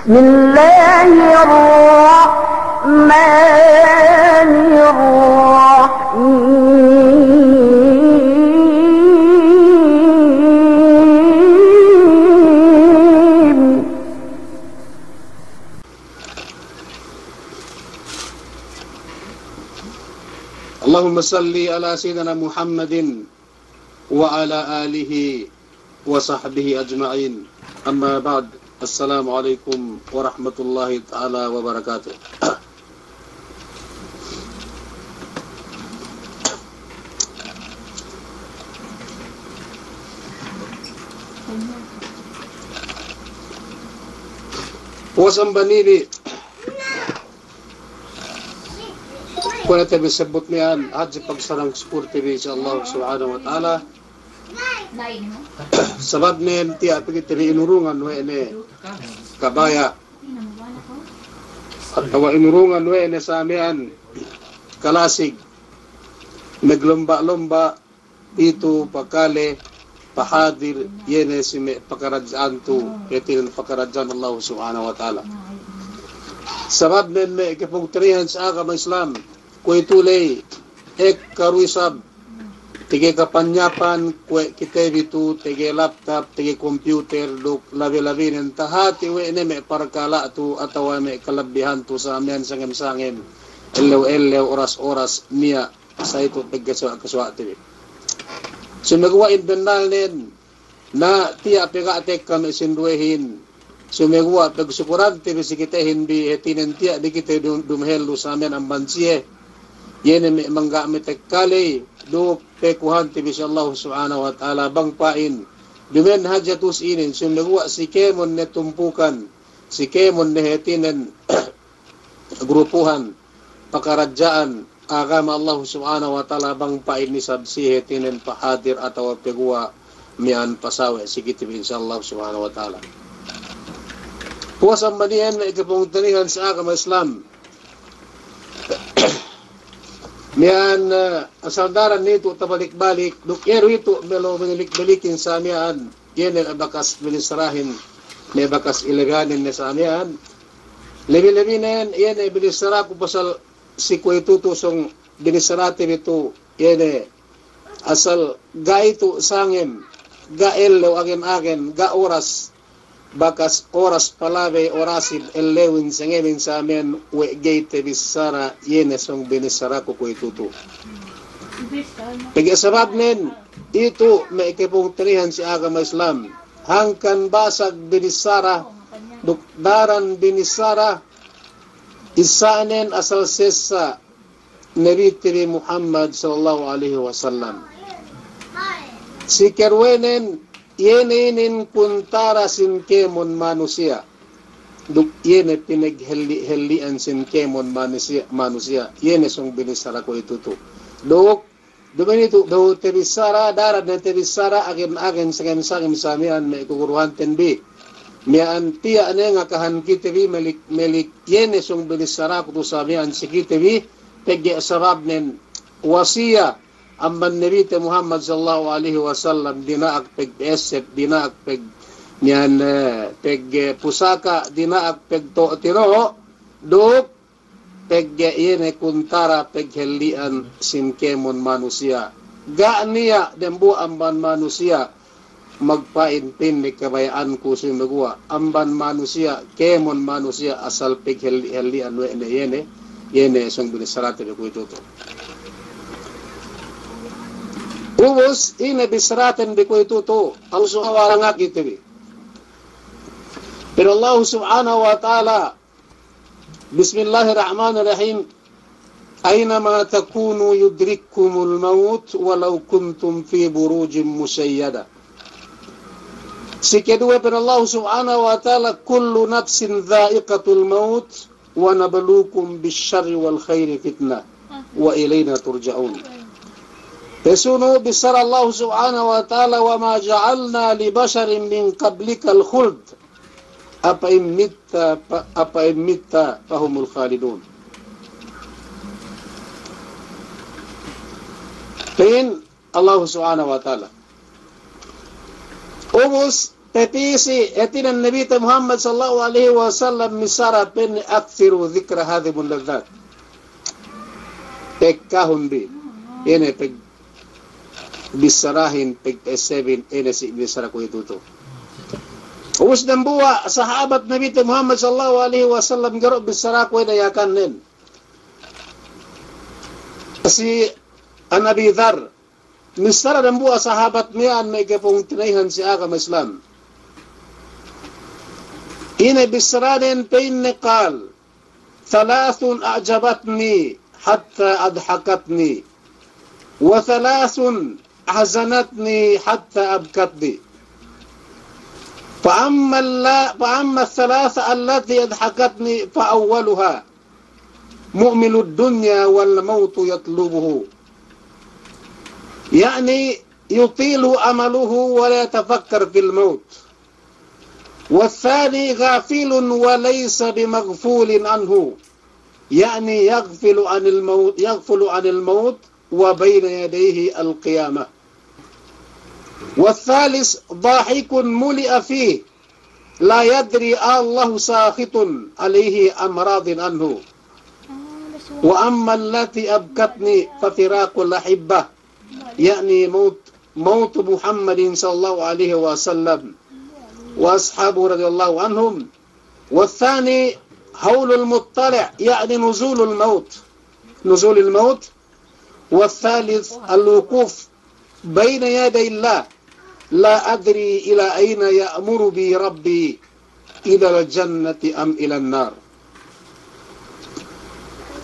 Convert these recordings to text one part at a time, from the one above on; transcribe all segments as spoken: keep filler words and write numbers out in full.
بسم الله الرحمن الرحيم. اللهم صل على سيدنا محمد وعلى آله وصحبه أجمعين. أما بعد، السلام عليكم ورحمة الله تعالى وبركاته. Puwas amban ini, kuwe' ne te bi sebbut miya'an, hadje pagsarang-sukul te bi si Allah Subhanahu wa Ta'ala. Sabab nen tiya' pe kite bi inurungan we' ne kabaya', atawa inurungan we' ne sa miya'an kalasig, maglomba'-lomba' pitu pakale pahadir, iye ne si me' pakaradja'an tu, hātinen pakaradja'an Allah Subhanahu wa Ta'ala. Sabab nen me' kapungtina'ihan si agama Islam, kuwe'itu ley, ekka du isab, tege kapanyapan, kuwe' kite bi tu, tege laptop, tege computer, duk labi-labinen tahati we' ne me' parkala' tu, atawa me' kalabbihan tu, sa miya'an sangem-sangem, ellew-ellew, oras-oras, niya' sa itu pegge' suwa'-suwa' te bi. Sumeguwa' in bennalnen, na tiya' pe ga' tekka me' sinduwehin. Sumeguwa' pagsukuran te bi si kitehin bi, hātinen tiya' di kite dum-, dumahel du sa miya'an amban siye. Iye ne me' mangga' me' tekka ley, duk pekuhan te bi si Allah Subhanahu wa Ta'ala bang pa'in. Dumen hadja tu'u si inin, sumeguwa' si kēmon ne tumpukan, si kēmon ne hātinen grupuhan pakaradja'an agama Allah Subhanahu wa Ta'ala bang pa'in isab si hātinen pahadir atawa paguwa' miya'an pasawe' si kite bi, insya Allah Subhanahu wa Ta'ala. Puwas amban iyan me' kapungtina'ihan si agama Islam. Miya'an, eh, asal daran nitu' tabalik-balik, duk iye du itu' melo binalik-balikin sa miya'an, iye ne bakas binisarahin, ne bakas ilabihanin ne sa miya'an. Lebi-lebinen, iye ne binisaraku pasal si kuwe'itu tu sōng binisarate bi tu, iye ne asal ga' itu sangem, ga' ellew agen-agen, ga' oras, bakas oras palabey orasin ellewin sangemin sa miya'an we' ga'i tabissara, iye ne sōng binisaraku kuwe'itu tu. Pegge' sababnen, itu me' kapungtina'ihan si agama Islam. Hangkan basag binissara, duk daran binissara, isa'nen asal sessa Nabite bi Muhammad sallallahu alaihi wasallam. Si karuwenen, iye ne inin kuntara sin kēmon manusiya'. Duk iye ne pinaghelli'-helli'an sin kēmon manusiya', manusiya'. Iye ne sōng binissara kuwe'itu tu. Duk duma'in itu, behu tabissara, daran ne tabissara, agen-agen sangem-sangem sa miya'an me' kaguruhanten bi. Miya'an tiya' ne ngakahan kite bi, melik, melik iye ne sōng binissaraku tu sa miya'an si kite bi, pegge' sababnen wasiya amban Nabite Muhammad sallallahu alaihi wasallam, dina'ak pegpesep, dina'ak peg, miya'an, eh, peg, eh, pusaka, dina'ak pegto' tino', duk pegge' iye ne kuntara paghelli'an sin kēmon manusiya'. Ga' niya' dembuwa' amban manusiya' magpa'in pa'inne kabaya'anku sumeguwa' amban manusiya', kēmon manusiya' asal paghelli'-helli'an we' ne iye ne, iye ne sōng binissarate bi kuwe'itu tu. Ubus, ine bissaraten bi kuwe'itu tu, aw suha warangak ite bi. Pero Allah Subhanahu wa Ta'ala, بسم الله الرحمن الرحيم. أينما تكونوا يدرككم الموت ولو كنتم في بروج مشيدة. Si kaduwe pa'in Allah Subhanahu wa Ta'ala, كل نفس ذائقة الموت ونبلوكم بالشر والخير فتنة وإلينا ترجعون. Pasunu' bissara Allah Subhanahu wa Ta'ala, وما جعلنا لبشر من قبلك الخلد أفإن مت ف-، أفإن مت فهم الخالدون. Pa'in Allah Subhanahu wa Ta'ala. Ubus, pī si, hātinen Nabite Muhammad sallallahu alaihi wasallam missara pa'inne, "Akthiru dhikra hadhimul ladhdhat." Pekkahun bi. Ine peg-, bissarahin pegpa'essebin, ine si bissara kuwe'itu tu. Ubus dambuwa' sahabat Nabite Muhammad sallallahu alaihi wasallam ga'i du bissara kuwe' ne Yakannen. Si an Abi Dharr, missara dambuwa' sahabat miya'an me' kapungtina'ihan si agama Islam. Ine bissaranen pa'inne, qal, "Thalathun a'jabatni hatta adhakatni, wa thalathun ahzanatni hatta abkatni. Fa amma la-, fa amma ath-thalatha allati adhakatni fa awwaluha muhmilud dunya wal mawtu yatlubuhu." Ya'ni yutilu amaluhu wa la yatafakkar fil mawt. Wath-thani ghafilun wa laysa bimaghfulin anhu. Ya'ni yaghfilu anil mawt, yaghfulu anil mawt wa bayna yadayhi al-qiyamah. Wath-thalith dhahikun muli'a fih la yadri Allahu sakhitun alayhi am radin anhu. Wa amma allati abkatni fa firaqul ahibbah, ya'ni mawt, mawtu Muhammadin sallallahu alaihi wasallam wa ashabuhu radiyallahu anhum. Wath-thani hawlul muttali', ya'ni nuzulul mawt, nuzulul mawt. Wath-thalith al-wuquf bayna yadayillah, la adri ila ayna ya'muru bi Rabbi, ilal jannati am ilan nar.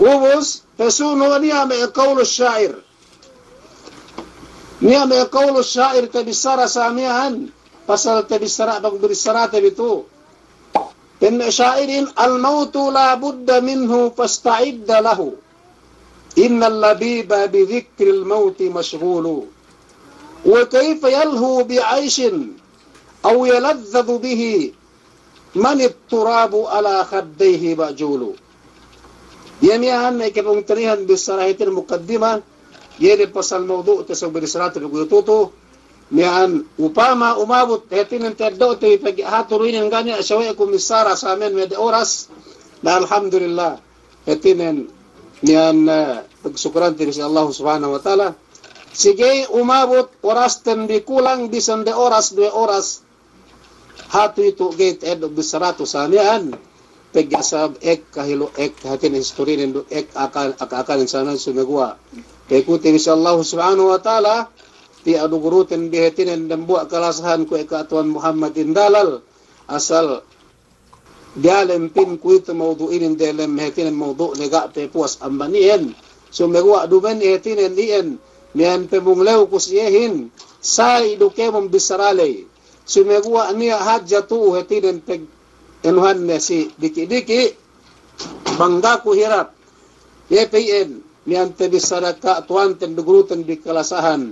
Ubus, pasunu' niya' me' qawlu sha'ir. Niya' me' qawlu sha'ir tabissara sa miya'an, pasal tabissara, bang bissarate bi tu. Pa'in sha'irin, "Al-mawtu la budda minhu fasta'idda lahu. Innal labiba bi dhikril mawti mashghulu. Wa kayfa yalhu bi 'ayshin aw yaladhdhadhu bihi, manit turabu ala khaddayhi bajulu." Iye miya'an me' kapungtina'ihan bissara hātinen mukaddima, iye ne pasal mawdu'te sōng bissarate bi kuwe'itu tu, miya'an upama umabut hātinen ta'eddo'te bi pegge' hatu du inin ga' niya' sawe'ku missara sa miya'an me' de oras, na alhamdulillah, hātinen miya'an, eh, pagsukurante bi si Allah subhanahu wa ta'ala, si ga'i umabut orasten bi kulang bisan de oras, duwe oras, hatu itu ga'i ta'eddo' bissaratu sa miya'an, pegge' sabab ekka hilu', ekka hātinen istorinen du, ekka aka-, aka-akanen sa miya'an sumeguwa' pa'ikute bi si Allah subhanahu wa ta'ala, tiya' du guruten bi hātinen dambuwa' kalasahan kuwe' ekka Tuwan Muhammad Indalal, asal diyalem pin kuwe'itu mawdu' inin diyalem hātinen mawdu'ne ga' pe puwas amban iyan. Sumeguwa' duma'in hātinen iyan, miya'an pamunglew ku si iyehin, sa'i du kēmon bissara ley. Sumeguwa' niya' hadja tu'u hātinen pag-, anuhanne si diki'-diki', bang ga' ku hirap. Iye pe iyan, miya'an tabissara ka tuwanten du guruten bi kalasahan.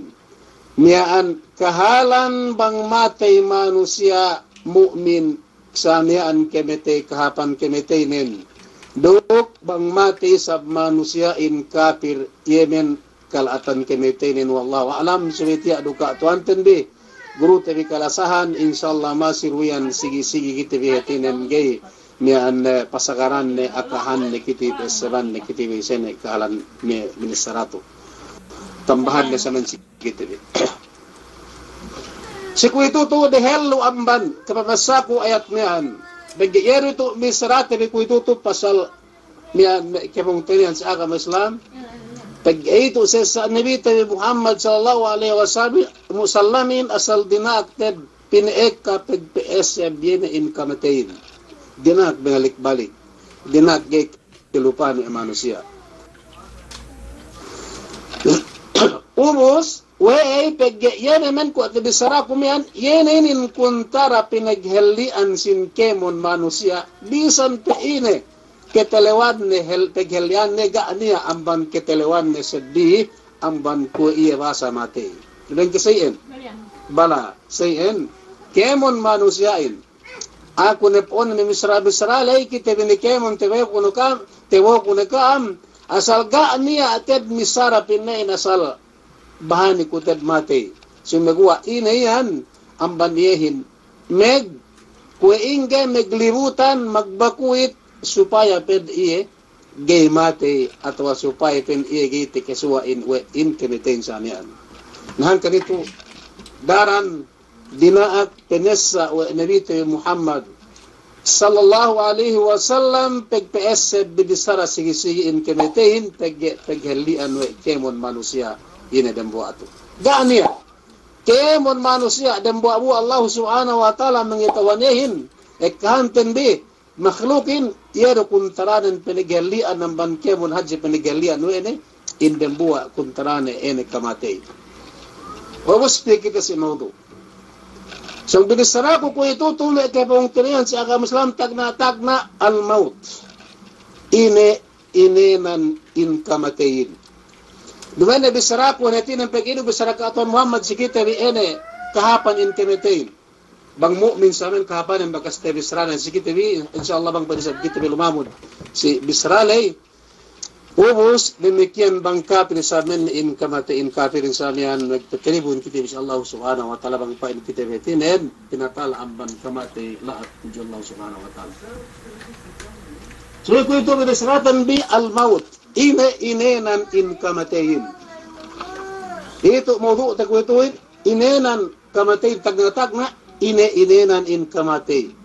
Miya'an kahalan bang matey manusiya' mu'min sa miya'an kamatey, kahāpan kamateynen. Duk bang matey isab manusiya'in kapir, iye men kala'atan kamateynen, wallahu a'lam. Subey tiya' du ka tuwanten bi gurute bi kalasahan, insya Allah masi du iyan sigi-sigi kite bi hātinen ga'i miya'an, eh, pasagaranne, akahanne kite bi, pa'essebanne kite bi, sene kahalan me' binissaratu. Tambahanne sa miya'an si kite bi. Si kuwe'itu tu dehellu amban kapamasaku ayat miya'an. Pegge' iye du tu bissarate bi kuwe'itu tu pasal miya'an me' kapungtina'ihan si agama Islam. Pegge' itu sessa' Nabite bi Muhammad sallallahu alaihi wasallam, musallamin asal dina'ak te'ed pina'ekka pegpa'esseb iye ne in kamateyin. Dina'ak binalik-balik. Dina'ak ga'i kalupahan we' manusiya'. Ubus, we'ey pegge' iye ne men kuwe' tabissaraku miya'an, iye ne inin kuntara pinaghelli'an sin kēmon manusiya', bisan pe ine katalewanne hel-, paghelli'anne ga' niya' amban katalewanne seddili, amban kuwe' iye basa matey. Duk ke sa iyan? Bala, sa iyan. Kēmon manusiya'in. Aku ne po'on ne missara-missara ley kite bi ne kēmon, tabo'oku ne ka'am, tabo'oku ne ka'am. Asal ga' niya' te'ed missara pina'in asal bahani ku te'ed matey. Sumeguwa' ine iyan amban iyehin Meg, kuwe' ingge meglibutan magbakuwit supaya ped iye ga'i matey atawa supaya ped iye ga'i tekesuwa'in we' in kamateyin sa miya'an. Na hangkan itu daran dina'ak penessa' we' Nabite Muhammad sallallahu alaihi wasallam pegpe'esseb binissara sigi-sigi in kamateyin pegge' peghelli'an we' kēmon manusiya' ine dembuwa' tu. Ga' niya'. Kēmon manusiya' dembuwa'-buwa' Allahu Subhanahu wa Ta'ala mangita'uhan iyehin, ekkahanten bi, makhlukin, iye du kuntaranen peneghelli'an amban kēmon hadje peneghelli'an we' ne, in dembuwa' kuntarane ine kamatey. Ubus pī kite si mawdu'. Sōng binissaraku kuwe'itu tu me' kapungtina'ihan si agama Islam tagna'-tagna' al-mawt. Ine inēnan in kamateyin. Duma'in ne bissaraku, hātinen pegge' du bissara Ka'atuhan Muhammad si kite bi ine kahāpan in kamateyin. Bang mu'min sa miya'an kahāpanen bakas tabissaranen si kite bi, insya Allah bang pa'in isab kite bi lumamud si bissara ley. Ubus damikiyan bang kapil sa miya'an in kamatey, in kapil sa miya'an magpakalibun kite bi si Allah Subhanahu wa Ta'ala bang pa'in kite bi hātinen pinatala amban kamatey lahat tudju Allah Subhanahu wa Ta'ala. So kuwe'itu binissaraten bi al-mawt. Ine inēnan in kamateyin. Itu mawdu'te kuwe'itu, inēnan kamateyin tagna'-tagna', ine inēnan in kamatey.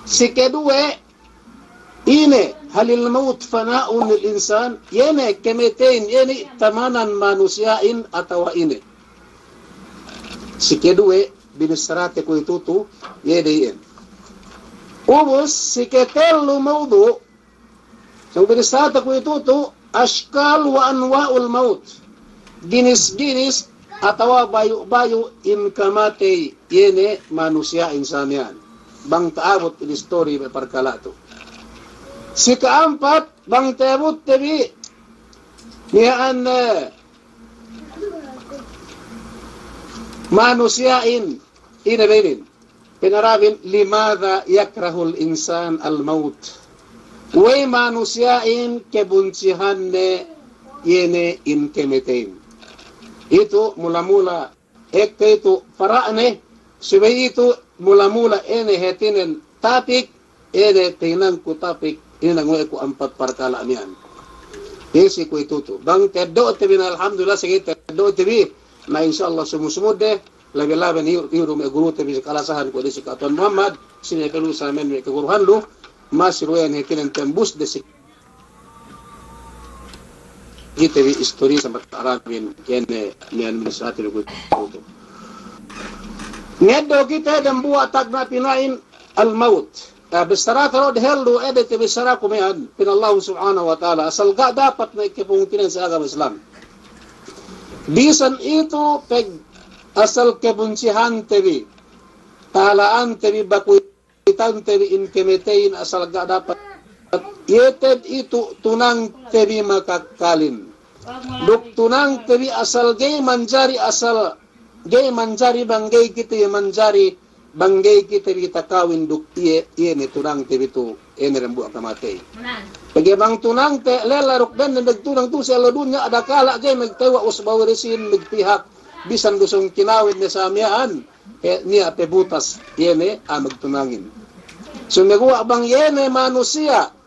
Si keduwe, ine, halil mawt fana'un lil insan, iye ne kamateyin, iye ne tamanan manusiya'in atawa ine. Si keduwe binissarate kuwe'itu tu, iye de iyan. Ubus si ketellu mawdu', sōng binissarate kuwe'itu tu, ashkal wa anwa'ul mawt. Ginis-ginis atawa bayu'-bayu' in kamatey iye ne manusiya'in sa miya'an. Bang ta'abut in istori me' parkala' tu. Si ka'ampat, bang ta'abutte bi miya'an, eh, manusiya'in ine be inin. Pinarabin, limadha yakrahul insan al-mawt. We'ey manusiya'in kebunsihanne iye ne in kamateyin. Itu mula-mula, ekka itu para'ne, subey itu mula-mula ine hātinen tapik, ine tahinangku tapik, hinang we' ku ampat parkala' miya'an. Isi kuwe'itu tu. Bang ta'eddo'te bi na alhamdulillah, sigi ta'eddo'te bi, na insya Allah sumu-sumudde, labi-labi ne iyu', iyu' du me' gurute bi si kalasahan kuwe' de si Ka'atuhan Muhammad, sine kalu sa miya'an me' kaguruhan lu, masi du we' ne hātinen tembus de si kite bi istori sa mata Arabin, kene miya'an binissarate bi kuwe'itu. Ngeddo' kite dembuwa' tagna' pina'in al-mawt. Ah, bissarate du dehellu, ede te bissaraku miya'an, pa'in Allahu Subhanahu wa Ta'ala, asal ga' dapat me' kapungtina'ihan si agama Islam. Bisan itu pegge' asal kebunsihante bi, tala'ante bi, bakuwitante bi in kamateyin asal ga' dapat. Iye te'ed itu tunangte bi makakkalin. Duk tunangte bi asal ga'i manjari, asal ga'i manjari bang ga'i kite manjari, bang ga'i kite bi takawin duk iye, iye ne tunangte bi tu, iye ne dembuwa' kamatey. Pegge' bang tunangte lella duk dende magtunang tu si ellew dunya, adakala' ga'i magtewwa' usba warisin, magpihak, bisan du sōng kinawin ne sa miya'an, eh, niya' pe butas, iye ne, ah, magtunangin. Sumeguwa' bang iye ne manusiya'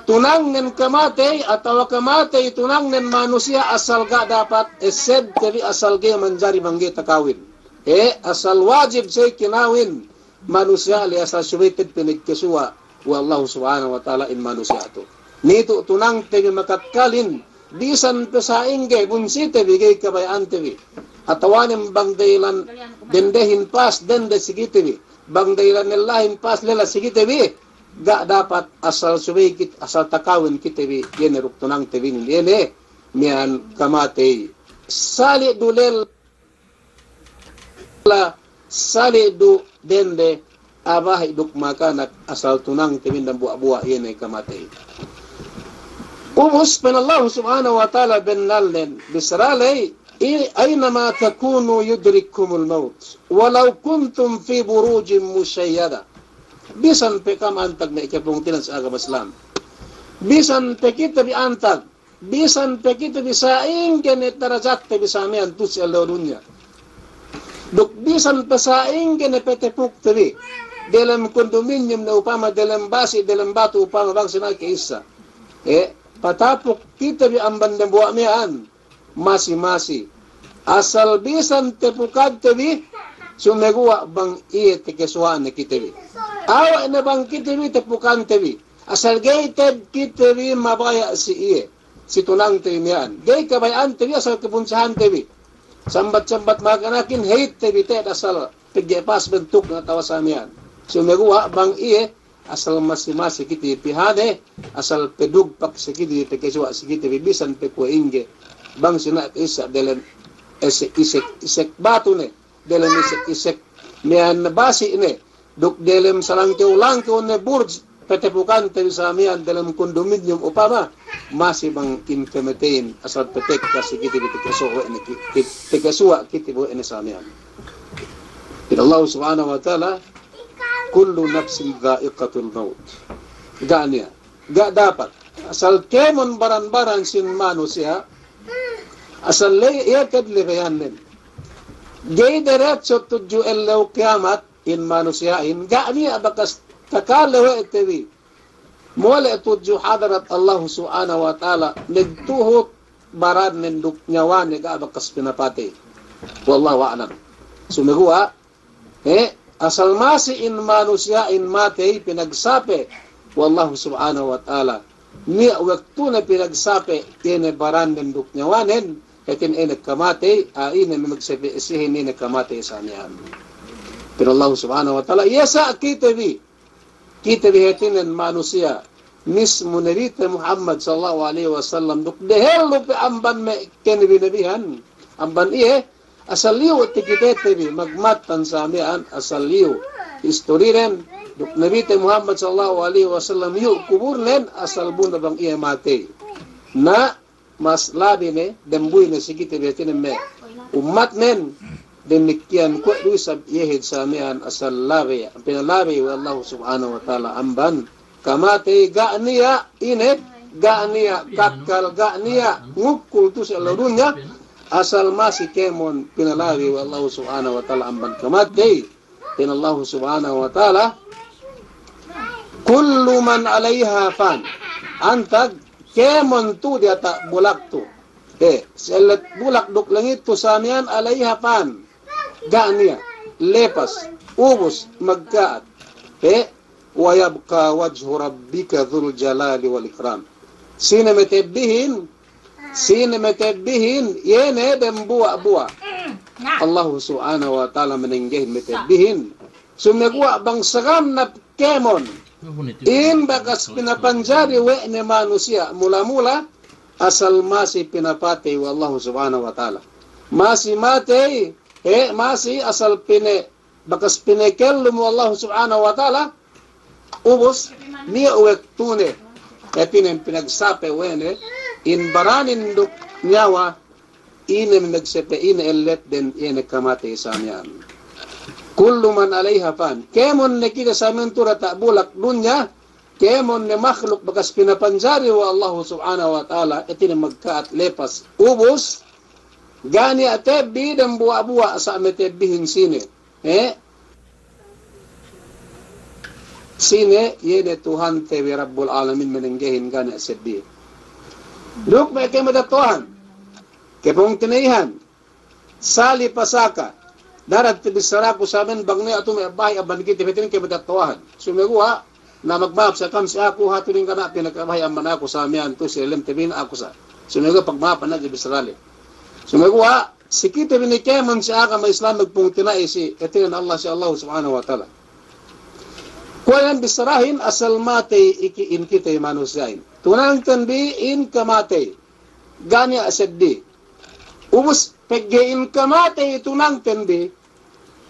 tunangnen kamatey, atawa kamatey tunangnen manusiya', asal ga' dapat, esebte bi asal ga'i manjari bang ga'i takawin. Eh, asal wajib siye kinawin manusiya' ley, asal subey te'ed pinagkasuwa' we' Allahu Subhanahu wa Ta'ala in manusiya' tu. Nitu' tunangte bi makakkalin, bisan pe sa'ingge bunsite bi ga'i kabaya'ante bi. Atawanen bang da'ilan dendehin pas dende si kite bi. Bang da'ilan lellahin pas lella si kite bi. Ga' dapat, asal subey kit-, asal takawin kite bi, iye ne duk tunangte bi inin, iye ne miya'an kamatey. Sali' du lella, sali' du dende, a'a bahi' duk makanak, asal tunangte bi dambuwa'-buwa' iye ne kamatey. Ubus pa'in Allahu Subhanahu wa Ta'ala bennalnen, bissara ley, I-, "Aynama takunu yudrikkumul mawt, walaw kuntum fi burujin mushayyada." Bisan pe ka'am antag me' kapungtina'ihan si agama Islam. Bisan pe kite bi antag, bisan pe kite bi sa'ingge ne darajatte bi sa miya'an tu si ellew dunya. Duk bisan pe sa'ingge ne patapukte bi, delem kondominium ne upama, delem basi', delem batu upama, bang sine ke issa. E, patapuk kite bi amban dembuwa' miya'an, masi-masi. Asal bisan tapukante bi, sumeguwa' bang iye takasuwa'ne kite bi. Awe' ne bang kite bi tapukante bi. Asal ga'i te'ed kite bi mabaya' si iye, si tunangte bi miya'an. Ga'i kabaya'ante bi asal kabunsahante bi. Sambat-sambat maganakin hātite bi te'ed asal pegge' pas bantukne atawa sa miya'an. Sumeguwa' bang iye asal masi-masi kite bi pihane, asal padugpak si kite bi, pakasuwa' si kite bi, bisan pe kuwe' ingge. Bang sine ke issa delem isek-isek, isek batu ne, delem isek-isek miya'an basi' ne, duk delem salangkew-langkew ne burj, patapukante bi sa miya'an delem kondominium upama, masi bang in kamateyin asal patekka si kite bi, takasuwa' we' ne ki-, ki-, takasuwa' kite bi we' ne sa miya'an. Pa'in Allah Subhanahu wa Ta'ala, "Kullu nafsin dha'iqatul maut." Ga' niya', ga' dapat. Asal kēmon baran-baran sin manusiya', asal le-, iye te'ed labeyannen. Ga'i diretso tudju ellew kiyamat in manusiya'in, ga' niya' bakas kakale we' te bi mole' tudju hadarat Allah Subhanahu wa Ta'ala, magtuhut barannen duk niyawane ga' bakas pinapatey. Wallahu a'lam. Sumeguwa', e, asal masi in manusiya'in matey pinagsape we' Allah Subhanahu wa Ta'ala. Niya' waktune pinagsape, iye ne barannen duk niyawanen, hātinen iye ne kamatey, a, ine me' magsape sihin iye ne kamatey sa miya'an. Pa'in Allah Subhanahu wa Ta'ala, iye sa' kite bi, kite bi hātinen manusiya', mismu Nabite Muhammad sallallahu alaihi wasallam, duk dehellu pe amban me' kanabi-nabihan, amban iye, asal liyu' takitete bi, magmattan sa miya'an, asal liyu' istorinen, duk Nabite Muhammad sallallahu alaihi wasallam, liyu' kuburnen, asal bu ne bang iye matey. Na, mas labi ne, dambuy ne si kite bi hātinen me' ummatnen, damikkiyan kuwe' du isab iye hep sa miya'an asal labi, pinalabi we' Allah Subhanahu wa Ta'ala amban kamatey, ga' niya' ine, ga' niya' kakkal, ga' niya' ngukkul tu'u si ellew dunya, asal masi kēmon pinalabi we' Allah Subhanahu wa Ta'ala amban kamatey. Pa'in Allah Subhanahu wa Ta'ala, "Kullu man 'alayha fan." Antag kēmon tu'u diyata' bulak tu'u. E, si ellet bulak duk langit tu'u sa miya'an 'alayha fan. Ga' niya', lepas, ubus, magka'at. E, "Wa yabqa wajhu rabbika dhul jalali wal ikram." Sine matebbihin, sine matebbihin, iye ne dambuwa'-buwa'. Allahu Subhanahu wa Ta'ala manenggehin matebbihin. Sumeguwa' bang sagannap kēmon in bakas pinapanjari we' ne manusiya' mula-mula, asal masi pinapatey we' Allahu Subhanahu wa Ta'ala. Masi matey, e, masi asal pine-, bakas pinakellum we' Allahu Subhanahu wa Ta'ala, ubus, niya' waktune, hātinen pinagsape we' ne, in baranin duk niyawa, ine magsape, ine ellet den, ine kamatey sa miya'an. Kullu man 'alayha fan. Kēmon ne kite sa miya'an tu'u diyata' bulak dunya, kēmon ne makhluk bakas pinapanjari we' Allahu Subhanahu wa Ta'ala, hātinen magka'at, lepas, ubus, ga' niya' tebbi dambuwa'-buwa' sa' matebbihin sine. E? Sine, iye ne Tuhante bi Rabbul Alamin manenggehin, ga' niya' seddili. Duk me' kamatetto'ahan, kapungtina'ihan, sali' pasaka, daran tabissaraku sa miya'an bang niya' tu'u me' bahi' amban kite bi hātinen kamatetto'ahan. Sumeguwa', na magma'ap sa kam si aku, hatu ning kana' pinakabahi' amban aku sa miya'an tu'u si elem tabin aku sa. Sumeguwa' pagma'apan hadja bissara ley. Sumeguwa' si kite bi ne kēmon si agama Islam magpungtina'i si hātinen Allah, si Allah Subhanahu wa Ta'ala. Kuwe' iyan bissarahin asal matey iki in kite manusiya'in. Tunangten bi in kamatey. Ga' niya' seddili. Ubus pegge' in kamatey tunangten bi,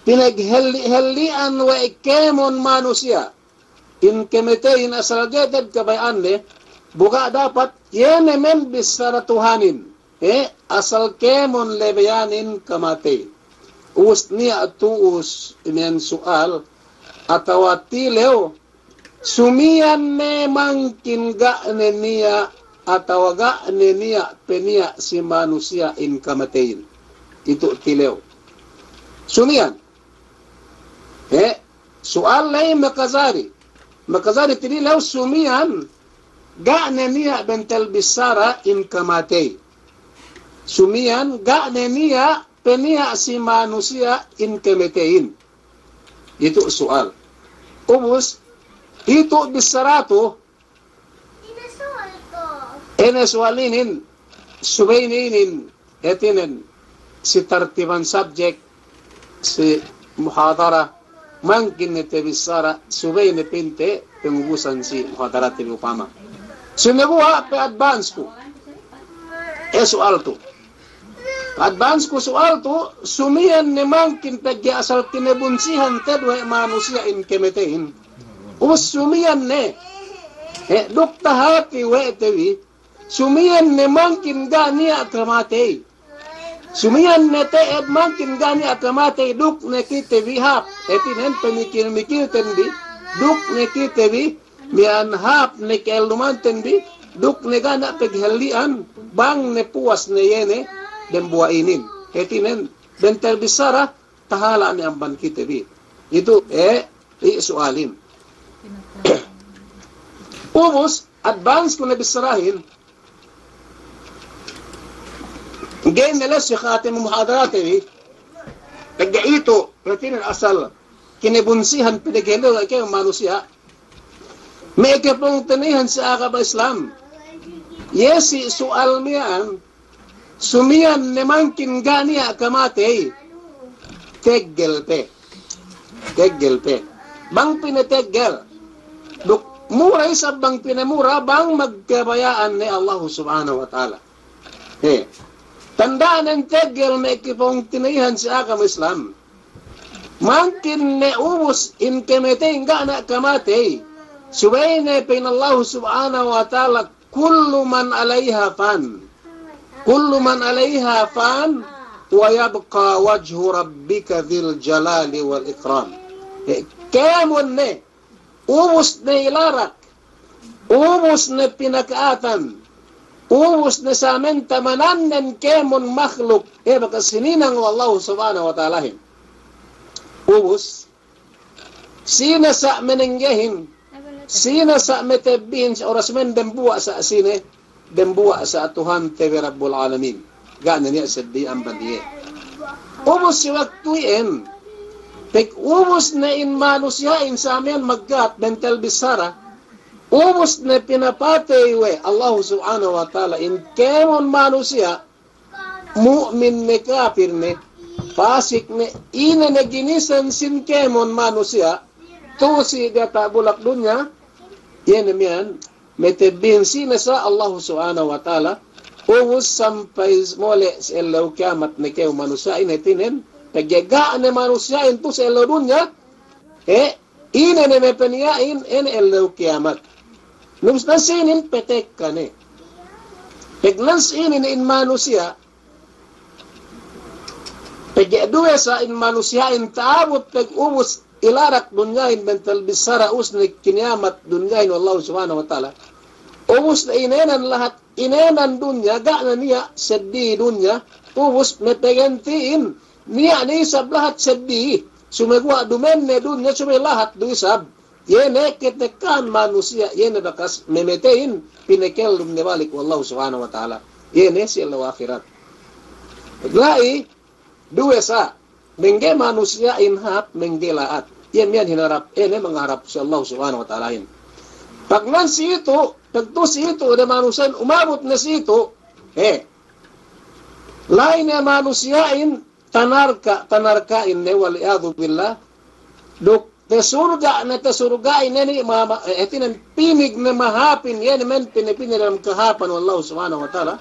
pinaghelli'-helli'an we' kēmon manusiya'. In kamateyin asal ga'i te'ed kabaya'anne, bu ga' dapat, iye ne men bissara Tuhanin, e, asal kēmon labeyanin kamatey. Ubus niya' tu'u si miya'an su'al, atawa tilew, sumiyan ne mangkin ga' ne niya' atawa ga' ne niya' peniya' si manusiya' in kamateyin. Itu tilew. Sumiyan. He, su'al ley makajari. Makajari tinilew sumiyan, ga' ne niya' bentel bissara in kamatey. Sumiyan, ga' ne niya' peniya' si manusiya' in kameteyin. Itu su'al. Ubus, itu bissara tu, ine su'al inin, subey ne inin, hātinen, si tartiban subject, si muhadara, mangkin ne tabissara, subey ne pa'inte pangubusan si muhadara te bi upama. Sine buwa' pe advance ku. E su'al tu. Advance ku su'al tu, sumiyan ne mangkin pegge' asal kinabunsihan te'ed we' manusiya' in kameteyin. Ubus sumiyan ne. E, duk tahāti we' te bi, sumiyan ne mangkin ga' niya' kamatey. Sumiyan ne te'ed mangkin ga' niya' kamatey duk ne kite bi hāp. Hātinen pamikil-mikilten bi, duk ne kite bi, miya'an hāp ne ka'ellumanten bi, duk ne ga' niya' paghelli'an, bang ne puwas ne iye ne, dembuwa' inin. Hātinen, bentel bissara, tahala' ne amban kite bi. Itu, e, i su'alin. Ubus, advance ku ne bissarahin, ga'i ne ley si khatim muhadarate bi, pegge' itu, hātinen asal kinabunsihan pinaghelu' we' kew manusiya', me' kapungtina'ihan si agama Islam. Iye si su'al miya'an, sumiyan ne mangkin ga' niya' kamatey, teggel pe. Teggel pe. Bang pinateggel. Duk mura isab bang pinamura, bang magkabaya'an ne Allahu Subhanahu wa Ta'ala. He. Tanda'nen teggel me' kapungtina'ihan si agama Islam. Mangkin ne ubus in kamatey ga' niya' kamatey. Subey ne pa'in Allahu Subhanahu wa Ta'ala, كل من عليها فان. كل من عليها فان ويبقى وجه ربك ذو الجلال والإكرام. He, kēmon ne, ubus ne ilarak, ubus ne pinaka'atan, ubus ne samentamanan nen kēmon makhluk, e, bakas hininang we' Allahu Subhanahu wa Ta'alahin. Ubus, sine sa' manenggehin, sine sa' matebbihin, si oras miya'an dembuwa' sa' sine, dembuwa' sa' Tuhante bi Rabbul Alamin. Ga' ne niya' seddi amban iye. Ubus si waktu iyan, pag ubus ne in manusiya'in sa' miya'an magka'at bentel bissara, ubus ne pinapatey we' Allahu Subhanahu wa Ta'ala in kēmon manusiya', mu'min ne, kapir ne, pasik ne, ine ne ginisan sin kēmon manusiya', tu'u si diyata' bulak dunya, iye ne miya'an, matebbihin sine sa' Allahu Subhanahu wa Ta'ala, ubus sampay mole' si ellew kiyamat ne kew manusiya'in, hātinen, pegge' ga' ne manusiya'in tu'u si ellew dunya, e, ine ne mapaniya'in, ine ellew kiyamat. Nubus nan sinin petekka ne. Pag nan sinin in manusiya', pegge' duwe sa' in manusiya'in ta'abut pag ubus ilarak dunyahin bentel bissara ubus ne kiniyamat dunyahin we' Allahu Subhanahu wa Ta'ala. Ubus ne inēnan lahat, inēnan dunya, ga' ne niya' seddi dunya, ubus mapaganti'in, niya' ne isab lahat seddi, sumeguwa' duma'in ne dunya, subey lahat du isab. Iye ne katekkahan manusiya', iye ne bakas mamateyin, pinakellum ne balik we' Allahu Subhanahu wa Ta'ala. Iye ne si ellew ahirat. La'i, duwe sa', mangga'i manusiya'in hāp, mangga'i la'at. Iye miya'an hinarap, iye ne mangaharap si Allahu Subhanahu wa Ta'alahin. Pag nan si itu', pag tu'u si itu', de manusiya'in umabut ne si itu', he. La'i ne manusiya'in, tanarka', tanarka'in ne, wal iyadhu billah. Duk tasurga' ne, tasurga'in ne ni ma-, ma-, hātinen pinig ne mahāpin, iye ne men pinipini dalem kahāpan we' Allahu Subhanahu wa Ta'ala.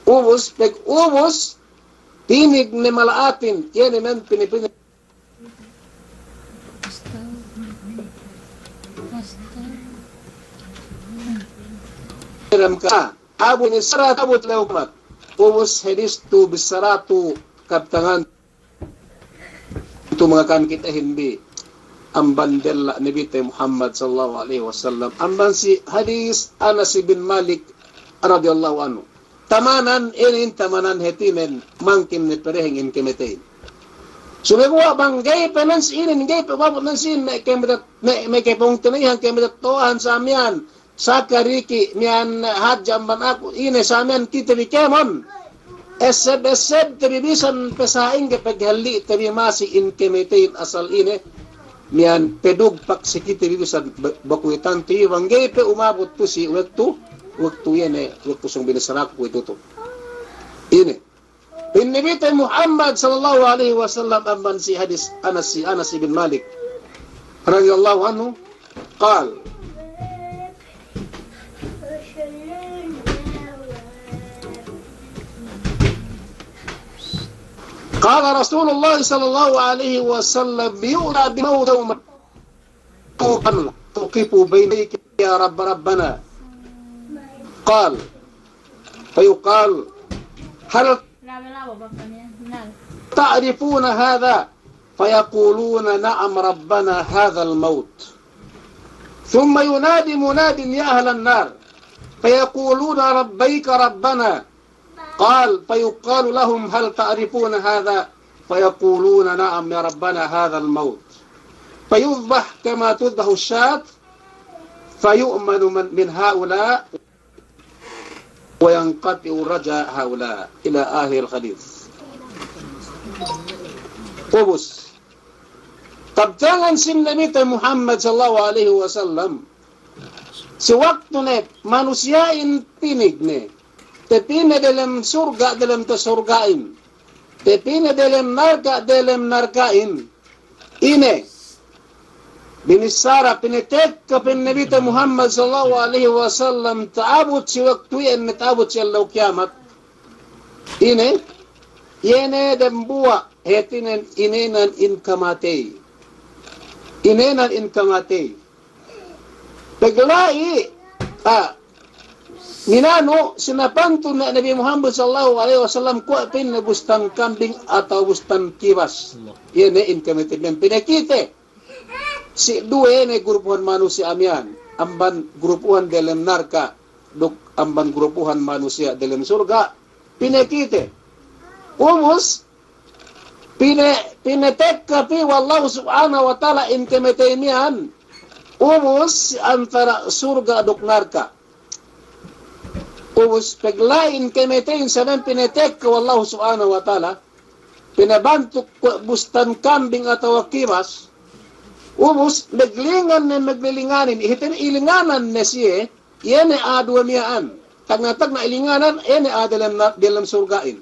Ubus, pag ubus, pinig ne mala'atin, iye ne men pinipini dalem ka-, Abu ni sara ta'abut lew kiyamat. Ubus hadis tu bissara tu kabtangan tu mangakan kitehin bi amban della' Nabite Muhammad sallallahu alaihi wasallam. Amban si hadis Anas bin Malik radiyallahu anhu. Tamanan, inin tamanan hātinen mangkin ne pereheng in kamateyin. Sumeguwa' bang ga'i pe nan si inin, ga'i pe umabut nan si inin, me' kemete-, me', me' kepungtina'ihan, kemetetto'ahan sa miya'an, saka diki' miya'an hadja amban aku, ine sa miya'an kite bi kēmon. Esseb-esseb te bi bisan pe sa'ingge paghalli'te bi masi in kemeteyin asal ine, miya'an pedugpak si kite bi bisan be-, bakuwetan te bi bang ga'i pe umabut tu si waktu, waktu ine, waktu sōng binissaraku kuwe'itu tu. Ine. Pa'in Nabite Muhammad sallallahu alaihi wasallam amban si hadis Anas, si Anas ibn Malik radiyallahu anhu, qal, qala Rasulullah sallallahu alaihi wasallam, yu'ta bil mawt yawman توقف بين يديك يا رب، ربنا. قال، فيقال، هل تعرفون هذا؟ فيقولون، نعم ربنا، هذا الموت. ثم ينادي مناد، يا أهل النار، فيقولون، لبيك ربنا. قال، فيقال لهم، هل تعرفون هذا؟ فيقولون، نعم يا ربنا، هذا الموت. فيذبح كما تذبح الشاة، فيؤمن من، من هؤلاء، وينقطع رجاء هؤلاء، إلى آخر الحديث. Ubus. Tabtangan sin Nabite Muhammad sallallahu alaihi wasallam, si waktu ne manusiya'in pinignen, te pī ne delem surga', delem te surga'in, te pī ne delem narka', delem narka'in. Ine, binissara, pinatekka, pa'in Nabite Muhammad sallallahu alaihi wasallam, ta'abut si waktu iyan, ta'abut si ellew kiyamat. Ine, iye ne dembuwa', hātinen inēnan in kamatey. Inēnan in kamatey. Pegla'i, ah, minanu, sinapantun ne Nabi Muhammad sallallahu alaihi wasallam, kuwe' pa'inne bustan kambing atawa bustan kibas. Iye ne in kamatey miya'an pinakite si duwe ne grupuhan manusiya' miya'an, amban grupuhan delem narka', duk amban grupuhan manusiya' delem surga', pinakite. Ubus, pina-, pinatekka pī we' Allahu Subhanahu wa Ta'ala in kamatey miya'an, ubus si antara' surga' duk narka'. Ubus pegla'i in kamateyin sa miya'an pinatekka we' Allahu Subhanahu wa Ta'ala, pinabantuk kuwe' bustan kambing atawa kibas, ubus maglingan ne maglilinganin, hātinen ilinganan ne siye, iye ne a'a duwe miya'an, tagna'-tagna' ilinganan, iye ne a'a delem na-, delem surga'in.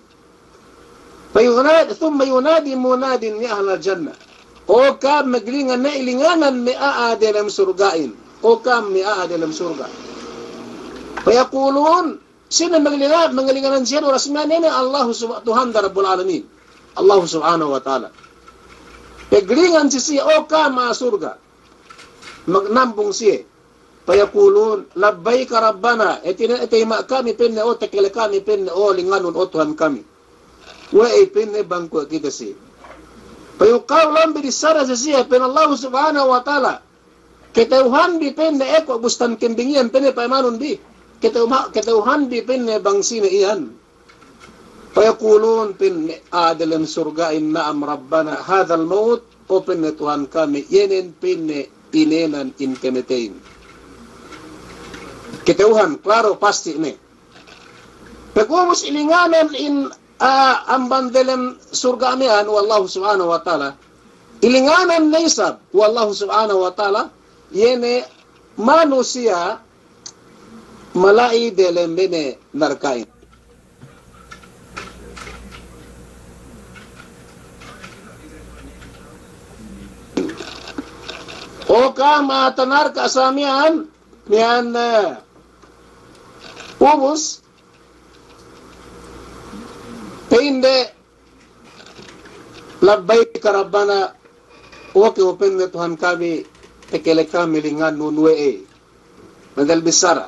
Fayunad-, thumma yunadi munadin ya ahlal jannah. O kam, maglingan ne ilinganan me' a'a delem surga'in. O kam me' a'a delem surga'. Fayaqulun, sine maglinga-, maglinganan siye du oras miya'an, ine, Allahu Sub-, Tuhan Rabbul Alamin. Allahu Subhanahu wa Ta'ala. Paglingan si siye, o kam a'a surga'. Magnambung siye. Fayaqulun, labbayka rabbana, hātinen, tayima' kami pa'inne, o takale kami pa'inne, o linganun, o Tuhan kami. We'ey pa'inne bang kuwe' kite si. Fayuqalu lahum, binissara si siye, pa'in Allahu Subhanahu wa Ta'ala, kata'uhan bi pa'inne, e, kuwe' bustan kambing iyan pa'inne payamanun bi. Kata'uha-, kata'uhan bi pa'inne bang sine iyan. Fayaqulun, pa'inne a'a delem surga'in, na'am rabbana, hadhal mawt, o pa'inne Tuhan kami, iye ne pa'inne inēnan in kamateyin. Kata'uhan, klaro, pasti' ne. Pagubus ilinganan in, a'a, amban delem surga' miya'an we' Allahu Subhanahu wa Ta'ala. Ilinganan ne isab we' Allahu Subhanahu wa Ta'ala, iye ne manusiya' mala'i delem bene narka'in. O kam a'a tanarka' sa miya'an, miya'an, e, ubus, pa'inde, labbayka rabbana, oke, o pa'inne Tuhan kami, takale kami linganun, we'ey. Madal bissara.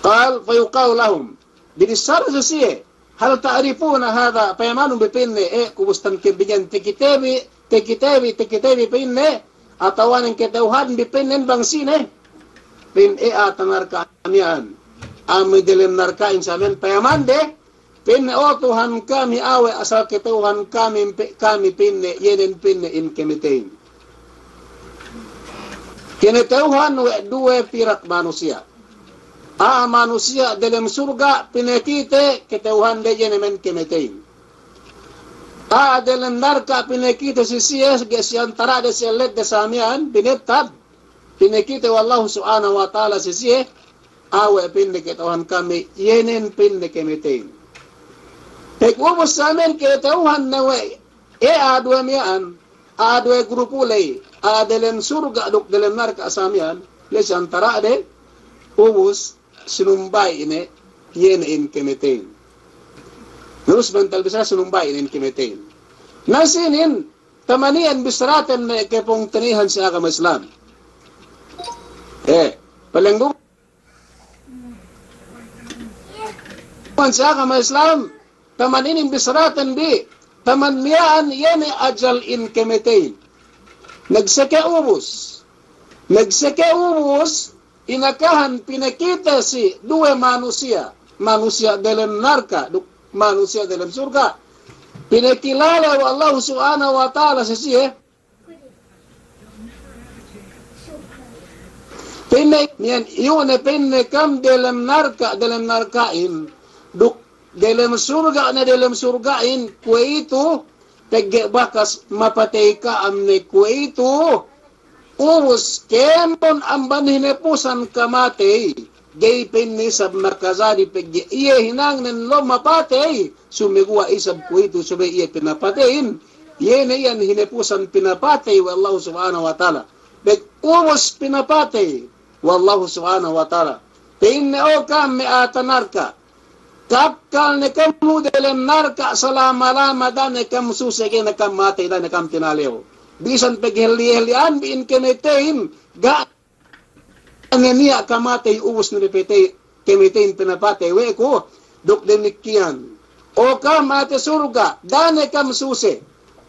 Qal, fayuqalu lahum, binissara si siye, hal ta'rifuna hadha, payamanun bi pa'inne, e, kuwe' bustan kambing iyan, takite bi, takite bi, takite bi pa'inne, atawa nen kata'uhan bi pa'inne bang sine. Pa'in, e, a'a tanarka' miya'an, a'a me' delem narka'in sa miya'an, payaman de, Pa'inne, "O Tuhan kami, awe' asal kata'uhan kami, pe-, kami," pa'inne, "iye nen," pa'inne, "in kamateyin." Kinata'uhan we' duwe pirak manusiya'. A'a manusiya' delem surga' pinakite kata'uhande iye ne me' kamateyin. A'a delem narka' pinakite si siye, ga'i si antara'de si elletde sa miya'an, binetad. Pinakite we' Allahu Subhanahu wa Ta'ala si siye, "Awe'," pa'inne, "kata'uhan kami, iye nen," pa'inne, "kamateyin." Pag ubus sa miya'an kata'uhan ne we' e a'a duwe miya'an, a'a duwe grupu ley, a'a delem surga' duk delem narka' sa miya'an, la'i si antara'de, ubus sinumbayi' ne, iye ne in kamateyin. Ubus bentel bisa sinumbayi' ne in kamateyin. Na sinin, taman iyan bissaraten me' kapungtina'ihan si agama Islam. Eh, palenggu si agama Islam, taman inin bissaraten bi, taman miya'an iye ne ajal in kamateyin. Nagseke ubus. Nagseke ubus, inakahan pinakite si duwe manusiya', manusiya' delem narka' duk manusiya' delem surga'. Pinakilale we' Allahu Subhanahu wa Ta'ala si siye. Pa'inne, miya'an, "Iyu' ne," pa'inne, "kam delem narka', delem narka'in, duk delem surga' ne, delem surga'in, kuwe'itu, pegge' bakas mapatey ka'am ne kuwe'itu, ubus kēmon amban hinapusan kamatey, ga'i," pa'inne, "isab makajari pegge' iye hinangnen lo' mapatey, sumeguwa' isab kuwe'itu subey iye pinapateyin, iye ne iyan hinapusan pinapatey we' Allahu Subhanahu wa Ta'ala." Pag ubus pinapatey we' Allahu Subhanahu wa Ta'ala, pa'inne, "O kam me' a'a tanarka', kakkal ne kam lu delem narka' salama-lama, da'a ne kam suse, ga'i ne kam matey, da'a ne kam tinalew. Bisan paghelli'-helli'an bi in kamateyin, ga' ne niya' kamatey, ubus ne pe patey, kamateyin pinapatey we' ku. Duk damikkiyan, o kam a'a tasurga', da'a ne kam suse,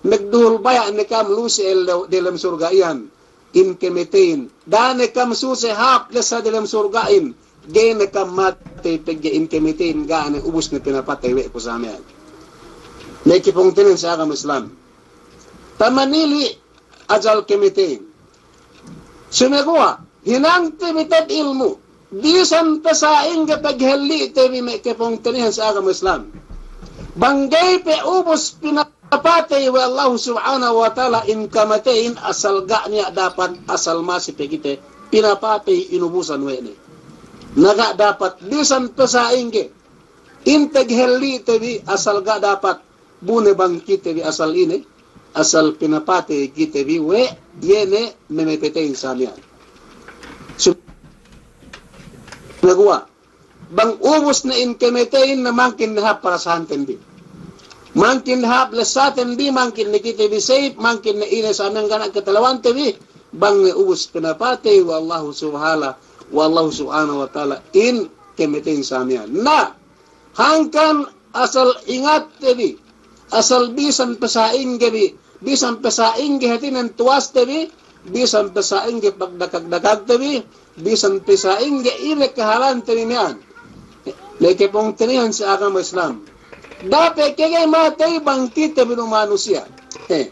magduhul baya' ne kam lu si ellew delem surga' iyan. In kamateyin, da'a ne kam suse hāp lessa delem surga'in, ga'i ne kam matey pegge' in kamateyin ga' ne, ubus ne pinapatey we' ku sa miya'an." Me' kapungtina'ihan si agama Islam, taman ili' ajal kamateyin. Sumeguwa', hinangte bi te'ed ilmu', bisan pe sa'ingge paghelli'te bi, me' kapungtina'ihan si agama Islam, bang ga'i pe ubus pinapatey we' Allahu Subhanahu wa Ta'ala in kamateyin, asal ga' niya' dapat, asal masi pe kite pinapatey inubusan we' ne. Na ga' dapat bisan pe sa'ingge in paghelli'te bi, asal ga' dapat bu ne bang kite bi asal ine, asal pinapatey kite bi we' iye ne me' mapateyin sa miya'an. Sumeguwa', bang ubus ne in kamateyin, na mangkin ne hāp parasahanten bi. Mangkin ne hāp lessaten bi, mangkin ne kite bi safe, mangkin ne ine sa miya'an ga' ne katalewante bi, bang ne ubus pinapatey we' Allahu Subhanahu, we' Allahu Subhanahu wa Ta'ala in kamateyin sa miya'an. Na, hangkan asal ingatte bi, asal bisan pe sa'ingge bi, bisan pe sa'ingge hātinen tuwaste bi, bisan pe sa'ingge pagdakag-dakagte bi, bisan pe sa'ingge ine kahalante bi miya'an. Me' kapungtina'ihan si agama Islam, da'a pe ke ga'i matey bang kite bi du manusiya'. He.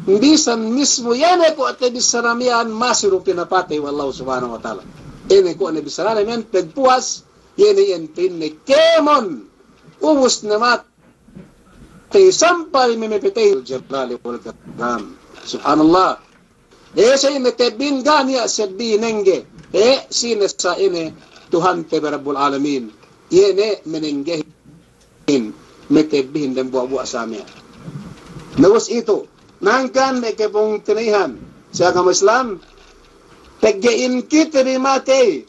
Bisan mismu iye ne ko' tabissara miya'an masi du pinapatey we' Allahu Subhanahu wa Ta'ala. Iye ne ko' ne bissarane miya'an pagpuwas, iye ne iyan pa'inne kēmon ubus ne matey sampay me' mapateyin. Jalali wal Ikram. Subhanallah. E, sa'ine tebbin ga' niya' seddili nengge. E, sine sa'ine? Tuhante bi Rabbul Alamin. Iye ne menenggehin, metebbihin dambuwa'-buwa' sa miya'an. Na ubus itu, hangkan me' kapungtina'ihan si agama Islam, pegge' in kite bi matey,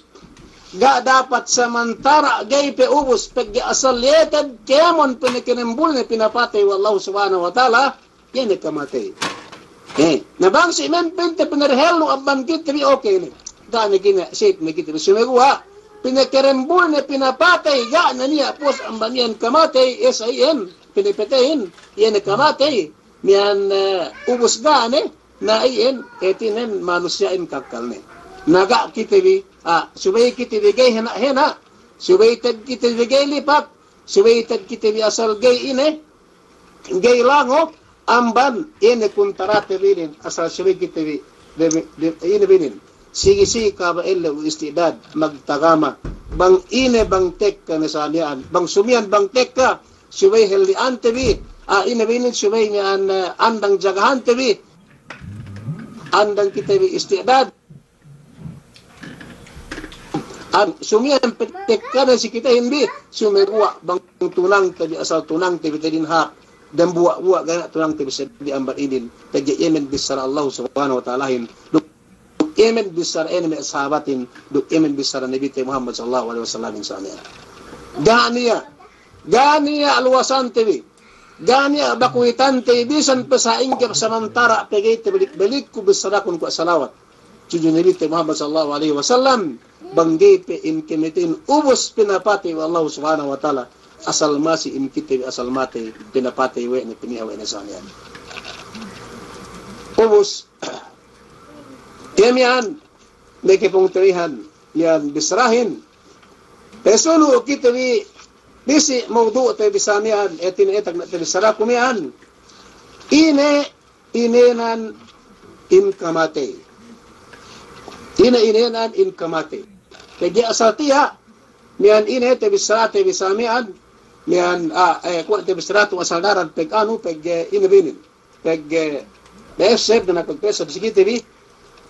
ga' dapat samantara' ga'i pe ubus, pegge' asal iye te'ed kēmon pinakarembul ne pinapatey we' Allahu Subhanahu wa Ta'ala, iye ne kamatey. Eh, na bang si' men pinte pinarhellu amban kite bi, okey ne. Ga' ne kine, safe ne kite bi. Sumeguwa', pinakarembul ne pinapatey, ga' ne niya' puwas amban iyan kamatey, e, sa iyan pinapateyin, iye ne kamatey. Miya'an, eh, ubus ga' ne, na iyan, hātinen manusiya'in kakkal ne. Na ga' kite bi, ah, subey kite bi ga'i hena'-hena', subey te'ed kite bi ga'i lipat, subey te'ed kite bi asal ga'i ine, ga'i lango, amban ine kuntarate bi inin, asal subey kite bi, de, de, ine bi inin. Sigi-sigi kaba' ellew isti'dad, magtagama. Bang ine bang tekka ne sa miya'an, bang sumiyan bang tekka, subey helli'ante bi, a, ine bi inin subey miya'an, eh, andang jagahante bi, andang kite bi isti'dad. An, sumiyan pe tekka ne si kitehin bi, sumeguwa' bang tunangte bi asal tunangte bi te'edin hāp, dambuwa'-buwa' ga' niya' tunangte bi seddili amban inin, pegge' iye me' bissara Allah Subhanahu wa Ta'alahin, duk iye me' bissara ine me' sahabatin, duk iye me' bissara Nabite Muhammad sallallahu alaihi wasallamin sa miya'an. Ga' niya', ga' niya' luwasante bi, ga' niya' bakuytante bi, bisan pe sa'ingge samantara' pe ga'i tebelik-belikku bissarakun kuwe' salawat tudju Nabite Muhammad sallallahu alaihi wasallam, bang ga'i pe in kamateyin ubus pinapatey we' Allah Subhanahu wa Ta'ala, asal masi in kite bi asal matey, pinapatey we' ne, piniha we' ne sa miya'an. Ubus, iye miya'an, me' kapungtina'ihan, miya'an bissarahin, pasunu' kite bi, pī si mawdu'te bi sa miya'an, hātinen etag ne te bissaraku miya'an, ine inēnan in kamatey. Ine inēnan in kamatey. Pegge' asal tiya', miya'an ine te bissarate bi sa miya'an, miya'an, a, e, kuwe' te bissaratu asal daran pegge' anu, pegge' ine bi inin. Pegge', e, beseb, na pegge' beseb si kite bi,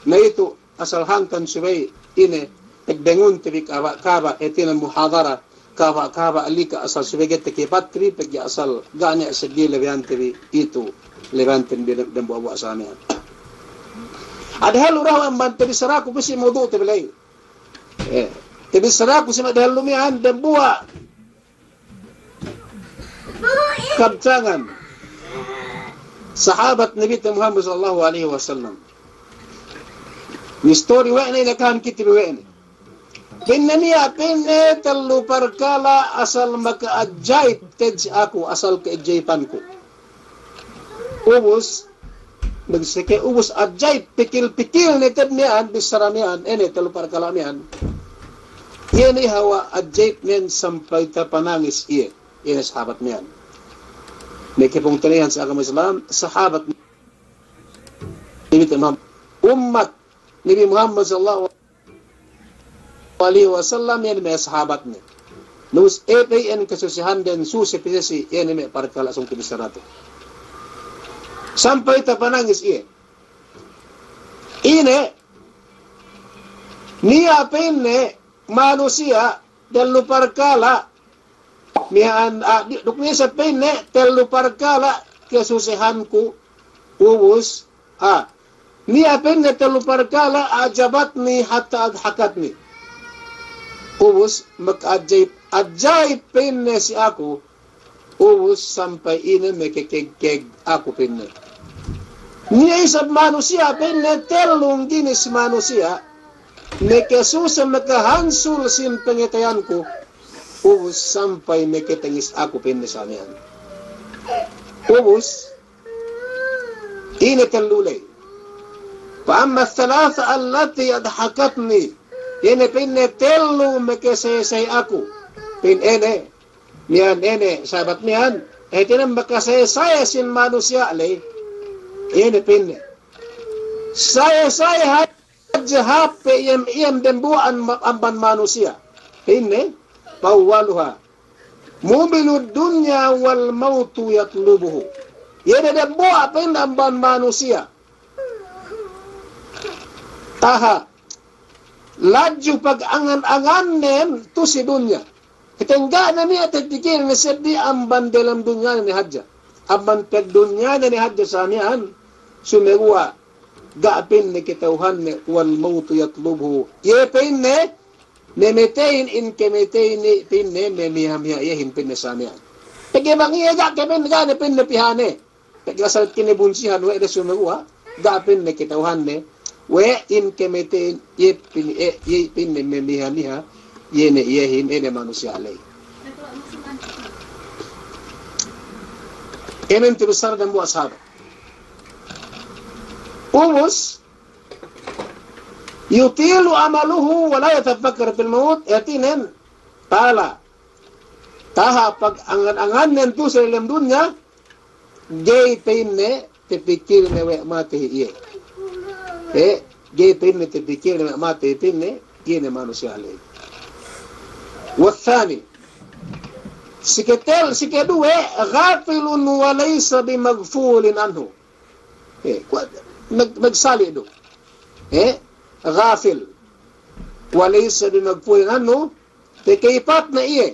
na itu, asal hangkan subey ine, pagbengunte bi kaba'-kaba', hātinen muhadara, kaba'-kaba' lika' asal subey ga'i takipatri, pegge' asal ga' niya' seddili lebeyante bi itu, lebeyante bi dem-, dembuwa'-buwa' sa miya'an. Dehellu dahu' amban te bissaraku pī si mawdu'te bi ley. E, te bissaraku si me' dehellu miya'an dembuwa' kabtangan sahabat Nabite Muhammad sallallahu alaihi wasallam. Mistori we' ne, inakahan kite bi we' ne. Pa'inne niya', pa'inne tellu parkala' asal maka'ajaib te'ed si aku, asal ka'aja'ibanku. Ubus, magseke ubus ajaib, pikil-pikilne te'ed miya'an, bissara miya'an, ine tellu parkala' miya'an. Iye ne hawal ajaib miya'an sampay tapanangis iye, iye ne sahabat miya'an. Me' kapungtina'ihan si agama Islam, sahabat Nabi Muhammad, ummat Nabi Muhammad sallallahu alaihi wasallam, iye ne me' sahabatne. Nus e pe iyan kasusehanden, suse pe si iye ne me' parkala' sōng te bissarate. Sampay tapanangis iye. Ine, niya' pa'inne manusiya' tellu parkala' miya'an, a, di-, duk niya' isab pa'inne tellu parkala' kasusehanku, ubus, a, niya' pa'inne tellu parkala' a'jabatni hatta adhakatni. Ubus, maka'ajaib, ajaib pa'inne si aku, ubus sampay ine makakegkeg aku pa'inne. Niya' isab manusiya' pa'inne tellu ginis manusiya', makasuse, makahansul sin pangatayanku, ubus sampay makatangis aku pa'inne sa miya'an. Ubus, ine tellu ley. Fa amma ath-thalatha allati adhakatni, ine pa'inne tellu makasaye-saye aku, pa'in ine, miya'an ine, sahabat miya'an, hātinen makasaye-saye sin manusiya' ley, ine pa'inne. Saye-saye hadja hāp pe iyem-iyem dembuwa' amban manusiya'. Pa'inne, fa awwaluha mubilud dunya wal mautu yatlubuhu. Iye ne dembuwa' pa'inne amban manusiya', taha', ladju pagangan-angannen tu'u si dunya. Hātinen ga' ne niya' tatikilne seddili amban delem dunyane ne hadja. Amban pagdunyane ne hadja sa miya'an, sumeguwa' ga' pa'inne kata'uhanne, wal mautu yatlubuhu. Iye pa'inne, mamateyin in kamateyin pa'inne, mamiha-miha iyehin pa'inne sa miya'an. Pegge' bang iye ga' ke pa'inne, ga' ne pa'inne pihane. Pegge' asal kinabunsihan we' de sumeguwa', ga' pa'inne kata'uhanne, we' in kamateyin, iye pa'in-, e, iye pa'inne mamiha-miha, iye ne iyehin, ine manusiya' ley. Inin te bissara dambuwa' sahabat. Ubus, yutilu amaluhu wa la yatafakkar fil maut, hātinen, pala taha' pagangan-angannen tu'u si lem dunya, ga'i pa'inne tapikilne we' matey iye. Eh, ga'i pa'inne tapikilne we' matey pa'inne, iye ne manusiya' ley. Wathani, siketel-, sikeduwe, ghafilun wa laysa bimaghfulin anhu. Eh, kuwe', mag-, magsali' du. Eh, ghafil. Wa laysa bimaghfulin anhu, takaypat ne iye.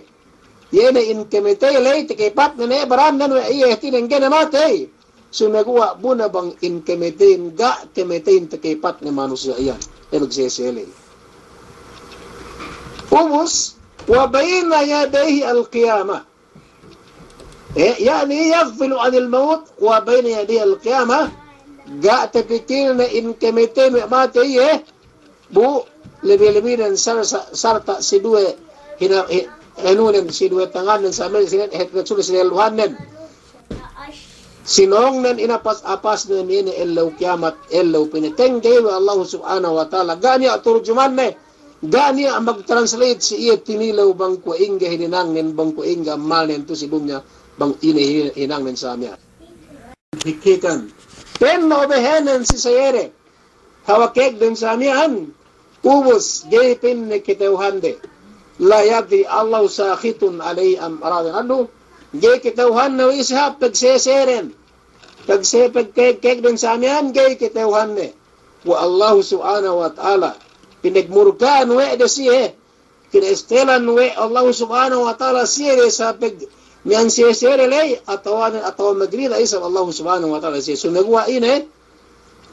Iye ne in kamatey ley, takaypat ne ne barannen we' iye, hātinen ga'i ne matey. Sumeguwa' bu ne bang in kamateyin, ga' kamateyin takaypat ne manusiya' iyan. Iye magsese ley. Ubus, wa bayna yadayhi al-qiyamah. Eh, ya'ni yaghfilu anil mawt wa bayna yadayhi al-qiyamah. Ga' tapikilne in kamateyin we' matey iye, bu, lebi-lebinen sar-, sa-, sarta' si duwe hina-, hi-, anunen, si duwe tangannen, samiyan sine, het-, sine, sine luhannen. Sinōngnen inapas-apasnen ine ellew kiyamat, ellew pinatengge we' Allahu Subhanahu wa Ta'ala. Ga' niya' turjumanne, ga' niya' magtranslate si iye tinilew bang kuwe' ingge hininangnen, bang kuwe' ingge ammalnen tu'u si dunya, bang ine hi-, hinangnen samiyan. Hikikan. Pa'inne obehenen si seyede. Hawal kēgden samiyan, ubus, ga'i pa'inne kata'uhande. La yadri Allahu sakhitun alayhi am radin anhu. Ga'i kata'uhanne we' isab pagseseden. Pagse-, pag-, kēg-, kēgden samiyan, ga'i kata'uhanne we' Allahu Subhanahu wa Ta'ala pinagmurka'an we' de siye. Kinaistelan we' Allahu Subhanahu wa Ta'ala siye de sa pag-, miya'an sesede ley, atawa, atawa magrida isab Allahu Subhanahu wa Ta'ala siye. Sumeguwa' ine,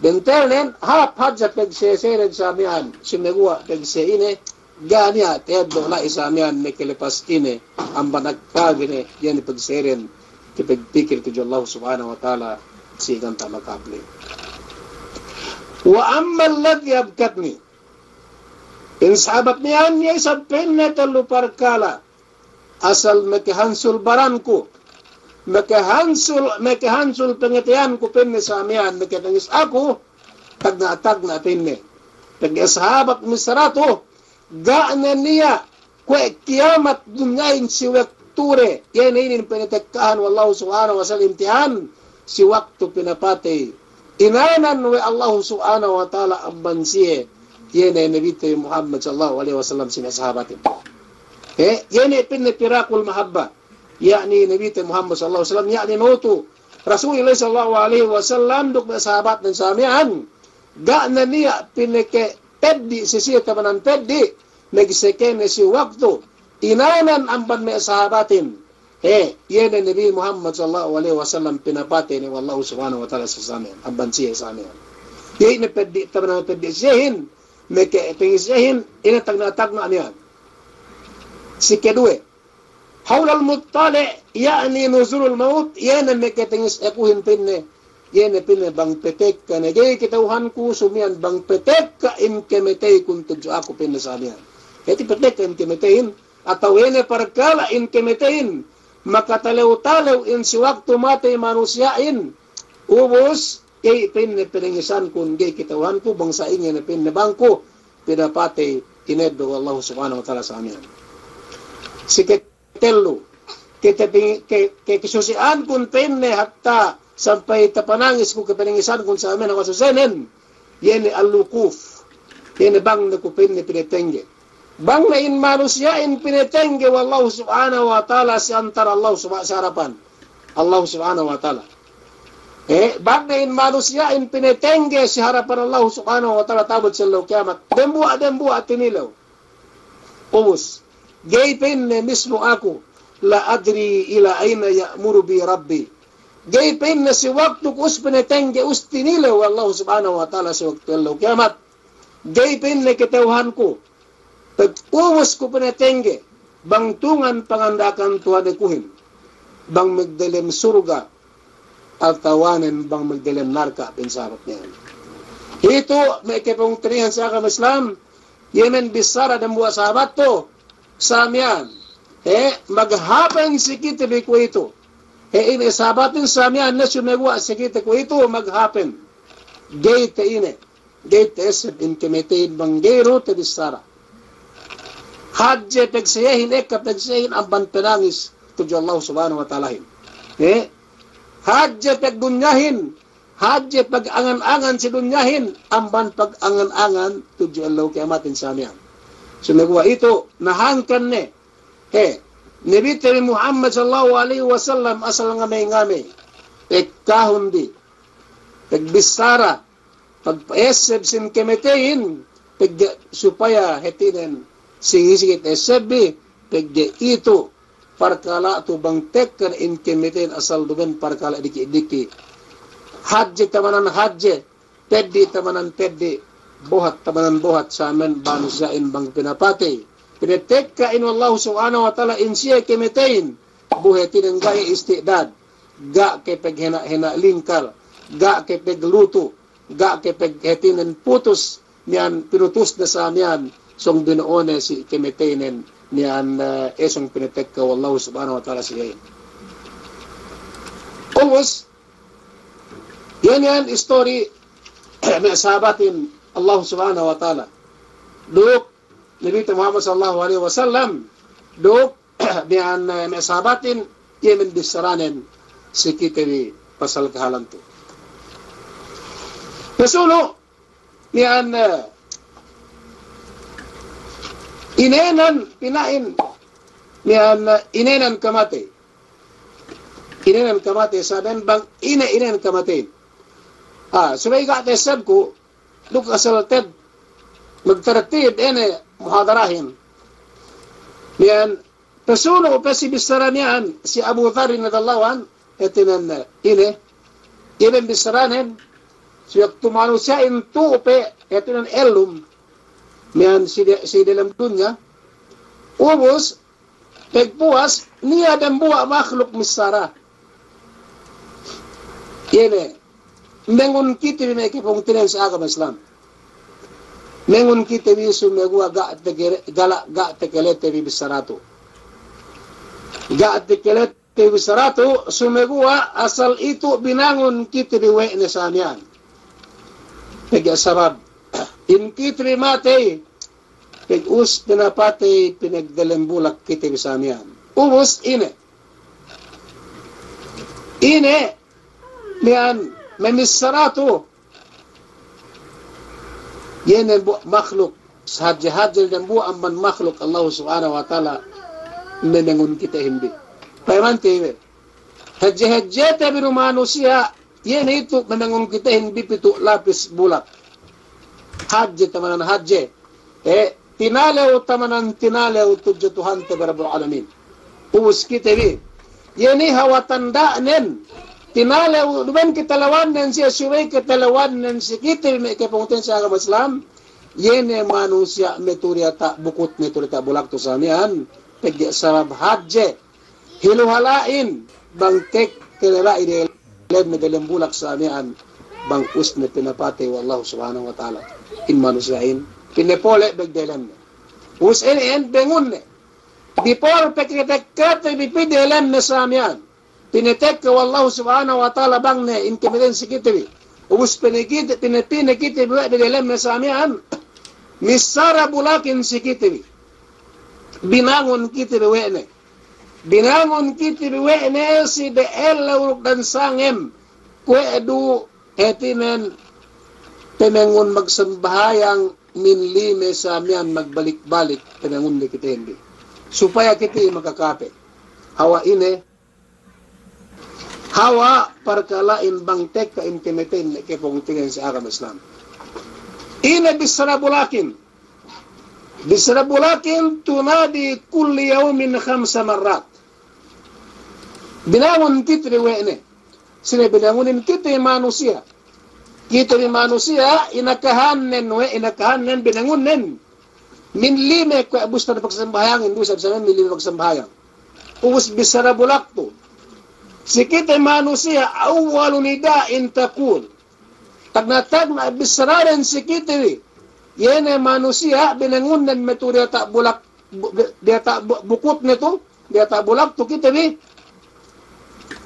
bentelnen, hāp hadja pagseseden samiyan. Sumeguwa' pagse ine, ga' niya' ta'eddo' la'i samiyan makalepas ine, amban akkalne, iye ne pagseden, kapagpikil tudju Allahu Subhanahu wa Ta'ala, si ganta' makapli. Wa ammal ladhi abkatni. In sahabat miya'an, iye isab pa'inne tellu parkala'. Asal makahansul baranku. Makahansul, makahansul pangateyanku pa'inne samiyan, makatangis aku, tagna'-tagna' pa'inne. Pegge' sahabat missara tu, ga' ne niya' kuwe' kiyamat dunyahin si waktude, iye ne inin pinatekkahan we' Allahu Subhanahu wa Ta'ala imtihan, si waktu pinapatey inanan we' Allahu Subhanahu wa Ta'ala amban siye, iye ne Nabite Muhammad sallallahu alaihi wasallam si me' sahabatin. Eh, iye ne pa'inne firaqul mahabba, ya'ni Nabite Muhammad sallallahu alaihi wasallam, ya'ni mawtu Rasulillah sallallahu alaihi wasallam duk me' sahabatnen samiyan, ga' ne niya' pinakapeddi' si siye tamanan peddi', magseke ne si waktu inanan amban me' sahabatin. He, iye ne Nabi Muhammad sallallahu alaihi wasallam pinapatey ne we' Allahu Subhanahu wa Ta'ala si samiyan, amban siye samiyan. Iye ne peddi', tamanan peddi' siyehin, makatangis siyehin, ine tagna'-tagna' miya'an. Sikeduwe, hawlal muttali', ya'ni nuzulul mawt, iye ne makatangis akuhin pa'inne, iye ne pa'inne bang patekka ne, ga'i kata'uhanku samiyan bang patekka in kamateykun tudju aku pa'inne samiyan. Hāti patekka in kamateyin, atawa iye ne parkala' in kamateyin, makatalew-talew in si waktu matey manusiya'in, ubus, ga'i pa'inne panangisankun, ga'i kata'uhanku bang sa'ingge ne pa'inne bang ku pinapatey, ineddo' we' Allahu Subhanahu wa Ta'ala samiyan. Siketellu, kete-, ke-, ke-, kasusehankun pa'inne hatta sampay tapanangis ku kapanangisankun samiyan hawal susenen, iye ne al-wuquf, iye ne bang ne ku pa'inne pinatengge. Bang ne in manusiya'in pinatengge we' Allahu Subhanahu wa Ta'ala si antara Allahu Subha-, si harapan Allahu Subhanahu wa Ta'ala. Eh, bang ne in manusiya'in pinatengge si harapan Allahu Subhanahu wa Ta'ala ta'abut si ellew kiyamat. Dembuwa', dembuwa' tinilew. Ubus. Ga'i pa'inne mismo aku, la adri ila ayna ya'muru bi Rabbi. Ga'i pa'inne si waktu ku us pinatengge, us tinilew we' Allahu Subhanahu wa Ta'ala si waktu ellew kiyamat. Ga'i pa'inne kata'uhanku, pag ubus ku pinatengge, bang tungan panganda'akan Tuhan ikuhin, bang magdelem surga', atawanen bang magdelem narka', pa'in sahabat miya'an. Hitu, me' kapungtina'ihan si agama Islam, iye me' bissara dembuwa' sahabat tu, samiyan. He, maghapen si kite bi kuwe'itu. He, ine sahabatin samiyan ne sumeguwa' si kite kuwe'itu, maghapen. Ga'i te ine. Ga'i ta'esseb in kamateyin bang ga'i du tabissara. Hadje pagseyehin, ekka pagseyehin amban panangis. tudju Allah Subhanahu wa Ta'alahin. Eh, hadje pagdunyahin, hadje pagangan-angan si dunyahin, amban pagangan-angan tudju ellew kiyamatin sa miya'an. Sumeguwa' itu, na hangkan ne, he, Nabite bi Muhammad sallallahu alaihi wasallam asal ngamey-ngamey, pekkahun bi, pegbissara, pagpa'esseb sin kamateyin, pegge' supaya hātinen sigi-sigi ta'esseb bi, pegge' itu parkala' tu bang tekka ne in kamateyin asal duma'in parkala' diki'-diki'. Hadje tamanan hadje, peddi' tamanan peddi', bohat tamanan bohat sa miya'an manusiya'in bang pinapatey. Pinatekka in we' Allahu Subhanahu wa Ta'ala in siye kamateyin, bu hātinen ga'i isti'dad, ga' ke peghena'-hena' lingkal, ga' ke peglutu', ga' ke peg hātinen putus, miya'an pinutus ne sa miya'an, sōng bino'o ne si kamateynen, miya'an, eh, e sōng pinatekka we' Allahu Subhanahu wa Ta'ala si iyehin. Ubus, iye miya'an istori me' sahabatin Allah Subhanahu wa Ta'ala. Duk Nabite Muhammad sallallahu alaihi wasallam, duk miya'an, eh, me' sahabatin, iye miya'an bissaranen si kite bi pasal kahalan tu. Pasunu', miya'an, eh, inēnan pina'in, miya'an, eh, inēnan kamatey. Inēnan kamatey, saben bang ine inēnan kamatey. Ah, subey ga' ta'essebku, duk asal te'ed magtartib ine muhadarahin. Miya'an, pasunu' pe si bissara miya'an si Abu Dharrin radiyallahu anhu, hātinen, ine, iye miya'an bissaranen, si waktu manusiya'in tu'u pe, hātinen ellum, miya'an si de-, si delem dunya, ubus, pagpuwas, niya' dambuwa' makhluk missara. Iye ne, mengun kite bi me' kapungtina'ihan si agama Islam. Mengun kite bi sumeguwa' ga' tekele-, gala-, ga' tekelete bi bissara tu. Ga' tekelete bi bissara tu, sumeguwa' asal itu binangun kite bi we' ne sa miya'an. Pegge' sabab, in kite bi matey, pag ubus pinapatey, pinagdelem bulak kite bi sa miya'an. Ubus ine. Ine, miya'an, me' missara tu. Iye ne bu-, makhluk, sahadje-hadje dambuwa' amban makhluk Allah Subhanahu wa Ta'ala, memengun kitehin bi. Payamante iye. Hadje-hadjete bi du manusiya', iye ne itu memengun kitehin bi pitu' lapis bulak. Hadje tamanan hadje. Eh, tinalew tamanan tinalew tudju Tuhante bi Rabbul Alamin. Ubus kite bi. Iye ne hawal tanda'nen. Tinalew, duma'in katalewannen siye subey katalewannen si kite bi me' kapungtina'ihan si agama Islam. Iye ne manusiya' me' tu diyata' bukut, me' tu diyata' bulak tu sa miya'an. Pegge' sabab hadje. Hiluhala'in, bang tekka ne la'i delem, delem bulak sa miya'an, bang ubus ne pinapatey we' Allahu Subhanahu wa Ta'ala. In manusiya'in, pinapole' pegdelem ne. Ubus inin bengun ne. Before pagtekka te bi pī delem ne sa miya'an. Pinatekka we' Allahu Subhanahu wa Ta'ala bang ne in kamateyin si kite bi. Ubus pinakite, pina-, pinakite bi we' ne delem ne sa miya'an. Missara bulakin si kite bi. Binangun kite bi we' ne. Binangun kite bi we' ne si de'el lawruk dan sangem, kuwe' du hātinen pemengun magsambahayang min lime sa miya'an magbalik-balik pemengun ne kitehin bi. Supaya kite makakape. Hawal ine, hawal parkala'in bang tekka in kamateyin me' kapungtina'ihan si agama Islam. Ine bissara bulakin. Bissara bulakin tunadi kulli yawmin khamsa marrat. Binangun kite bi we' ne. Sine binangunin kite manusiya'. Kite bi manusiya', inakahannen we', inakahannen binangunnen. Min lime kuwe' ubus ne pagsambahayangin, du isab sa miya'an min lime pagsambahayang. Ubus bissara bulak tu. Si kite manusiya', awwalu nida'in taqul. Tagna'-tagna' bissaranen si kite bi. Iye ne manusiya' binangunnen me' tu diyata' bulak, bu-, diyata' bu-, bukut ne tu, diyata' bulak tu kite bi.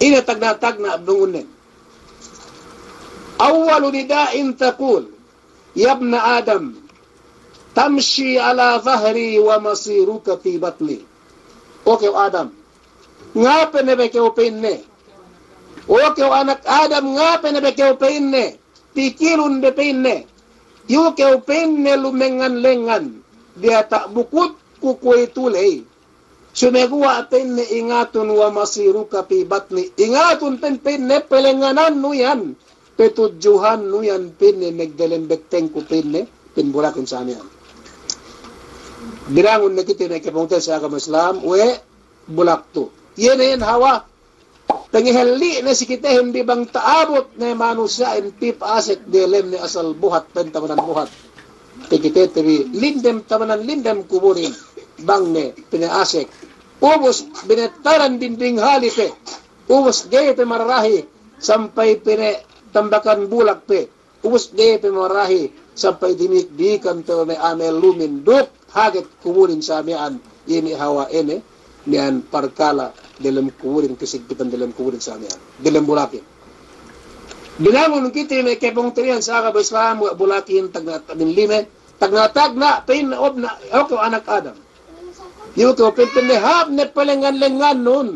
Ine tagna'-tagna' binangunnen. Awwalu nida'in taqul, "Yabna Adam, tamshi ala dhahri wa masiruka fi batni." O kew Adam, Ngape ne be kew pa'inne? O kew anak Adam, ngape ne be kew pa'inne? Pikilun be pa'inne. Iyu kew pa'inne lumengan-lengan diyata' bukutku kuwe'itu ley. Sumeguwa' pa'inne ingatun wa masiruka fi batni. Ingatun pa'in, pa'inne palengnganannu iyan. Patudjuhannu iyan pa'inne magdelem bettengku pa'inne, pa'in bulakin sa miya'an. Binangun ne kite me' kapungtina'ihan si agama Islam, we' bulak tu. Iye ne iyan hawa, pangahelli' ne si kitehin bi bang ta'abut ne manusiya'in pī pa'asek delem ne asal buhat, pa'in tamanan buhat. Pegge' kite bi lindem, tamanan lindem kuburin, bang ne pina'asek. Ubus binettaran dinding hali pe. Ubus ga'i pe mararahi sampay pinetambakan bulak pe. Ubus ga'i pe mararahi sampay dinik-dinikan pe me' amelumin duk haget kuburin sa miya'an. Iye ne hawa ine miya'an parkala' delem kuburin, kasigpitan delem kuburin sa miya'an, delem bulakin. Binangun kite me' kapungtina'ihan si agama Islam, we' bulakin, tagna', tagna' lime, tagna'-tagna' pa'inne, o kew anak Adam. Iyu kew pa'inne hāp ne palengngan-lengngannun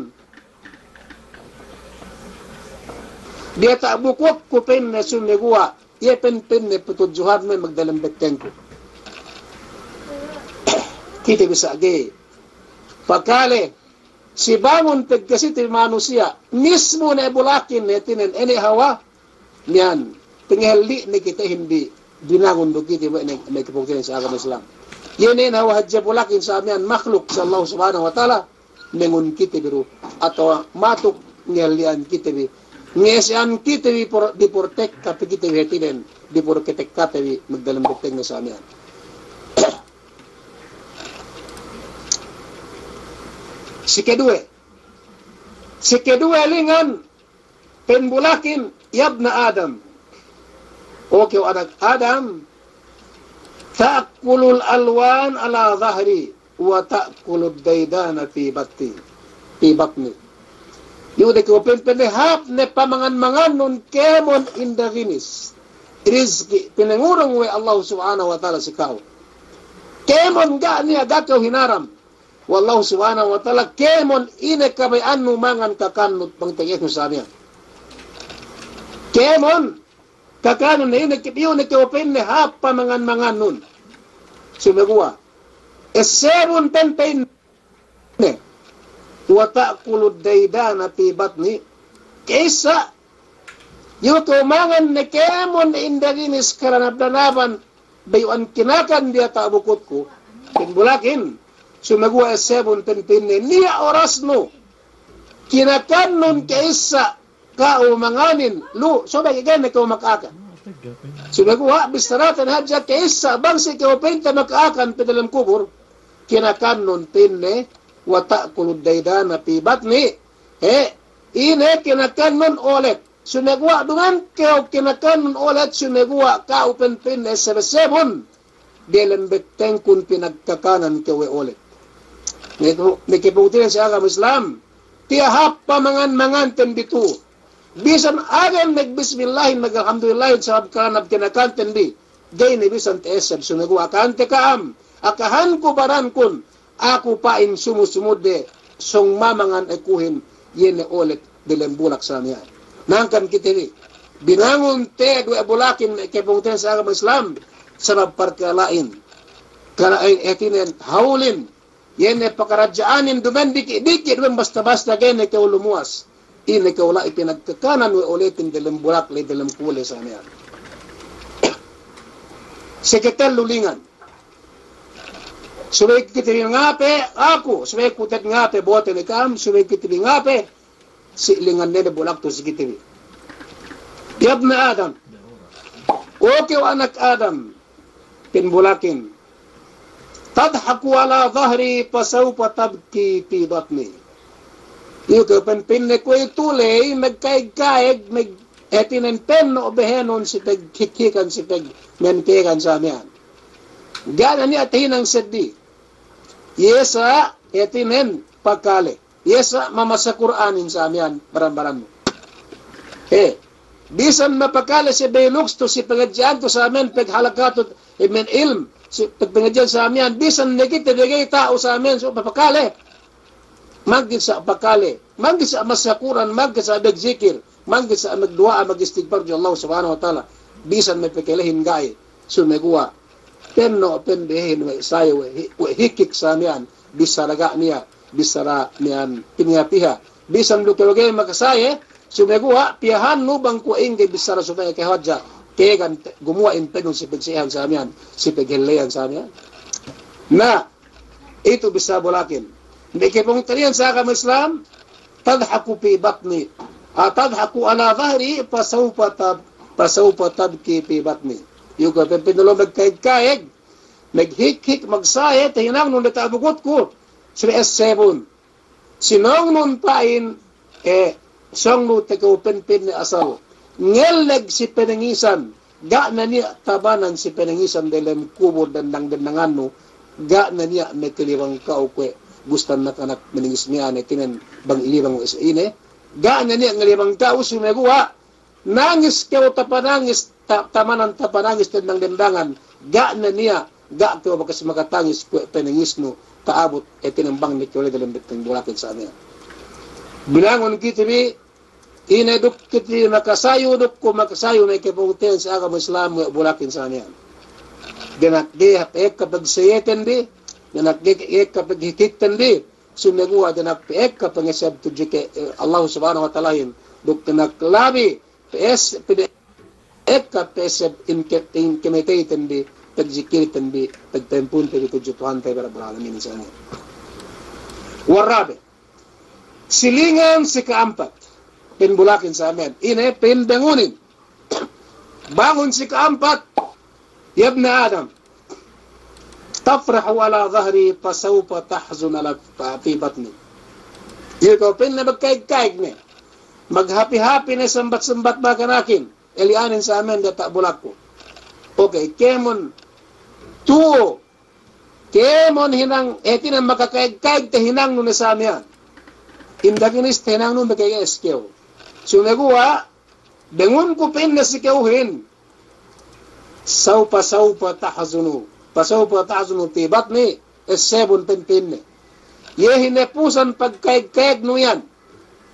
diyata' bukutku pa'inne, sumeguwa' iye pa'in, pa'inne patudjuhannu magdelem bettengku. Kite bi sa' ga'i pakale, sibangun pegkasite manusiya', mismu ne bulakin, hātinen ine hawa, miya'an, pangahelli' ne kitehin bi, binangun du kite bi we' ne, me' kapungtina'ihan si agama Islam. Iye ne hawa hadja bulakin sa miya'an makhluk si Allah Subhanahu wa Ta'ala, mengun kite bi du, atawa matuk ngahelli'an kite bi, ngase'an kite bi por-, bi portekka pe kite bi hātinen, bi portekkate bi magdelem bettengne sa miya'an. Sikeduwe, sikeduwe lingan, pa'in bulakin, ya ibna Adam. O kew anak Adam, ta'kulul alwan ala dhahri, wa ta'kulud daydana fi batni, fi batni. Iyu de kew pa'in, pa'inne hāp ne pamangan-mangannun kēmon indaginis. Rizki' pinangurung we' Allah Subhanahu wa Ta'ala si ka'u. Kēmon ga' niya', ga' kew hinaram we' Allah Subhanahu wa Ta'ala, kēmon ine kabaya'annu mangan kakannu bang tegesnu sa miya'an. Kēmon kakanun, ine ke-, iyu ne kew pa'inne hāp pamangan-mangannun. Sumeguwa' essebun pa'in, pa'inne, wa ta'kulud daydana fi batni. Ka'issa iyu kew mangan ne kēmon indaginis kalanab-lanaban bayu'an kinakan diyata' bukutku, pa'in bulakin, sumeguwa' essebun pa'in, pa'inne, niya' orasnu kinakannun ka'issa ka'u manganin, lu, subey ga'i ne kew maka'akan. Sumeguwa' bissarate ne hadja ka'issa bang si kew pa'inte maka'akan pī delem kubur, kinakannun pa'inne, wa ta'kulud daydana fi batni. He, ine kinakannun olet. Sumeguwa' duma'in kew kinakannun olet, sumeguwa' ka'u pa'in, pa'inne esseb-essebun delem bettengkun pinagkakanan kew we' olet. Me' kapungtina'ihan si agama Islam, tiya' hāp pamangan-manganten bi tu'u. Bisan agen magbismillahin, magalhamdulillahin, sabab kalanab kinakanten bi, ga'i ne bisan ta'esseb. Sumeguwa' akahante ka'am, akahanku barankun, aku pa'in sumu-sumudde sōng mamangan akuhin, iye ne olet delem bulak sa miya'an. Na hangkan kite bi, binangun te'ed we' bulakin, me' kapungtina'ihan si agama Islam, sabab parkala'in, kala'in, hātinen hawlin, iye ne pakaradja'anin duma'in diki'-diki', duma'in basta-basta, ga'i ne kew lumuwas. Ine kew la'i pinagkakanan we' oletin delem bulak ley, delem kubul ley sa miya'an. Siketellu lingan. Subey kite bi ngape, aku, subey ku te'ed ngape, bote ne ka'am, subey kite bi ngape, si lingan ne bulak tu si kite bi. Ya ibna Adam. O kew anak Adam, pa'in bulakin, tadhaku ala dhahri fasawfa tabki fi batni. Iyu kew pa'in, pa'inne kuwe'itu ley magkaeg-kaeg, mag-, hātinen penno' behenun si paghikikan, si pagmentegan sa miya'an. Ga' ne niya' tahinang seddi. Iye sa', hātinen pakale. Iye sa' mamasa Kur'anin sa miya'an baran-barannu. He, bisan mapakale si Belux tu, si pangadji'an tu sa miya'an, paghalakatu, eh, min ilm, si pag-, pangadji'an sa miya'an, bisan ne kite bi ga'i ta'u sa miya'an, so mapakale. magisa pakale, magisa masa Kur'an, magisa magzikir, magisa magduwa'a, magistigpar tudju Allah Subhanahu wa Ta'ala, bisan me' pakalehin ga'i, sumeguwa' penno' pendehin we' saye we' hi-, we' hikik sa miya'an, bissara ga' niya', bissara miya'an piniha-piha. Bisan du kew ga'i makasaye, sumeguwa' pihahannu bang kuwe' ingge bissara supaya kew hadja, kēgan gumuwa' in penun si pagse'ehan sa miya'an, si paghelleyan sa miya'an. Na, itu bissā bulakin. Me' kapungtina'ihan si agama Islam, tadhaku fi batni. A, tadhaku ala dhahri, fasawfa tab-, fasawfa tabki fi batni. Iyu' kuwe' pa'in, pa'in lu magkaeg-kaeg, maghikhik, magsaye, tahinangnun diyata' bugutku, subey essebun. Sinōngnun pa'in, e, sōngnu tekew pa'in, pa'inne, asal ngelleg si panangisan, ga' ne niya' tamanan si panangisan delem kubul dendang-dendangannu, ga' ne niya' makalibang ka'u kuwe' gustan nakanak manangis miya'an, hātinen bang ilibang we' sa ine, ga' ne niya' ngalibang ka'u, sumeguwa' nangis kew tapanangis, ta-, tamanan tapanangis dendang-dendangan, ga' ne niya', ga' kew bakas makatangis kuwe' panangisnu ta'abut, hātinen bang ne kew la'i delem betteng bulakin sa miya'an. Bilangun kite bi, ine duk kite bi makasayu, duk ku makasayu me' kapungtina'ihan si agama Islam we' bulakin sa miya'an. Dina'ak ga'i hap ekka pagsayeten bi, dina'ak ga'i ekka paghikikten bi, sumeguwa' dina'ak pe ekka pangeseb tudju ke, e, Allah Subhanahu wa Ta'alahin, duk dina'ak labi pa'es-, pa'in ekka pa'eseb in ke-, in kamateyten bi, pagzikirten bi, pagpa'ampunten bi tudju Tuhante bi Rabbul Alamin sa miya'an. Warabi'. Silingan si ka'ampat. Pa'in bulakin sa miya'an. Ine pa'in bangunin. Bangun si ka'ampat. Ya ibna Adam. Tafrahu ala dhahri fasawfa tahzun ala fi batni. Iyu' kuwe' pa'inne magkaeg-kaeg ne. Maghapi-hapi ne sambat-sambat maganakin. Eliyanin sa miya'an diyata' bulakku. Okey, kēmon tu'u, kēmon hinang, hātinen makakaeg-kaeg tahinangnu ne sa miya'an. Indaginis tahinangnu makakaeg kew. Sumeguwa', bangunku pa'inne si ka'uhin. Sawfa, sawfa tahzunu. Fasawfa tahzunu fi batni. Essebun pa'in, pa'inne. Iye hinapusan pagkaeg-kaegnu iyan.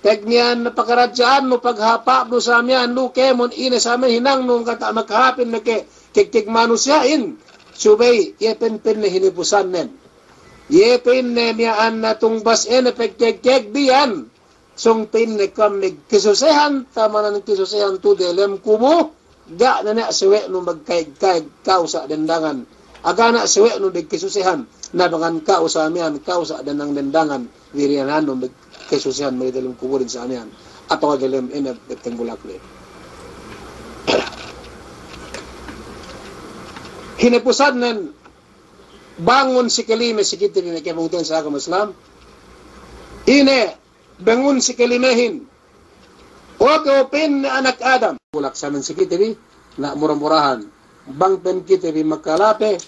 Pegge' miya'an pakaradja'annu, paghapa'nu sa miya'an, lu kēmon ine sa miya'an hinangnu, ganta' makahapin ne ke, ke, ke manusiya'in. Subey, iye pa'in, pa'inne hinapusannen. Iye pa'inne miya'an na tungbas ine pagkaeg-kaeg bi iyan. Sōng pa'inne ka'am magkasusehan, tamanan kasusehan tu'u delem kubul, ga' ne niya' sawe'nu magkaeg-kaeg ka'u sa' dendangan. A, ga' ne sawe'nu magkasusehan, nabangan ka'u sa miya'an, ka'u sa' dendang-dendangan, diriyanannu magkasusehan me' delem kubulin sa miya'an. Atawa delem ine betteng bulak le. Hinapusannen, bangun si kalime si kite bi me' kapungtina'ihan si agama Islam. Ine, bangun si kalimehin. O kew pa'inne anak Adam. Bulak sa miya'an si kite bi, na mura-murahan. Bang pa'in kite bi makalape,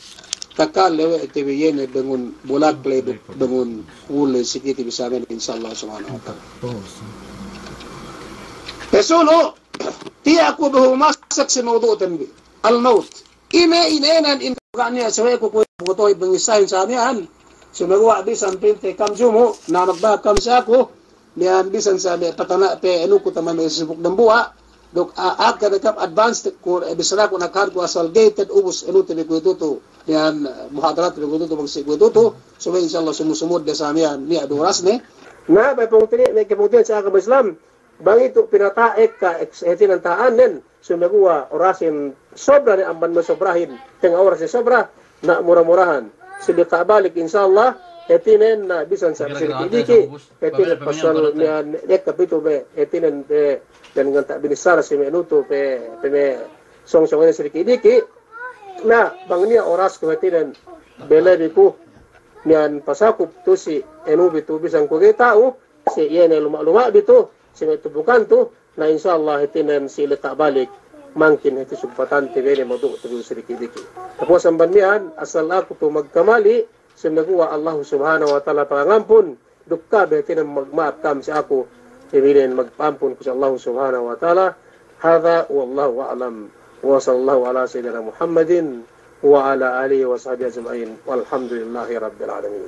takale we' te bi iye ne bangun bulak le duk bangun kuwe' le si kite bi sa miya'an, insya Allah subhanahu wa ta'ala. Pasunu', tiya' ku behu masak si mawdu'ten bi. Al-maut. Ine, ine nan in ga' niya' sawe'ku kuwe' butoy pangisahin sa miya'an. Sumeguwa' bisan pa'inte ka'am jumu', na magbaha' ka'am si aku, miya'an bisan sa me' patana' pe anu ku taman me' sibuk dambuwa'. Duk a-, aga ne ka'am advance ku, e, bissaraku na ka'am ku asal gated ubus anu te bi kuwe'itu tu. Miya'an, e, muhadarat te bi kuwe'itu tu, magsi kuwe'itu tu. Subey insya Allah sumu-sumud de sa miya'an, niya' du oras ne. Na, me' pungtina'i, me' kapungtina'ihan si agama Islam. Bang itu pinata'ek ka, ek-, hātinen ta'anen, sumeguwa' orasin sobra ne amban me' sobrahin, tengnga' oras ne sobra, na mura-murahan. Si liqa' balik, insya Allah, hātinen na bisan sa' si diki'-diki', hātinen pasal miya'an, ne, ne, kapitu be, hātinen be, dan ganta' binissara si me' anu tu, pe, pe me' sōng-sōng ine si diki'-diki', na, bang niya' orasku hātinen, belebi ku, miya'an pasakup tu si, anu bi tu bisan ku ga'i ta'u, si iye ne luma'-luma' bi tu, si me' tubukan tu, na insya Allah hātinen si liqa' balik, mangkin hāti sugpatante bi ne mawdu' tu bi si diki'-diki'. Tapos amban miya'an, asal aku tu magkamali', sumeguwa' Allahu Subhanahu wa Ta'ala pangangampun, duk kabe hātinen magma'ap ka'am si aku, iye bi ne magpa'ampun ku si Allahu Subhanahu wa Ta'ala. Hadha wallahu a'lam. Wa sallallahu ala sayyidina Muhammadin wa ala alihi wa sahbihi ajma'in. Walhamdulillahi rabbil alamin.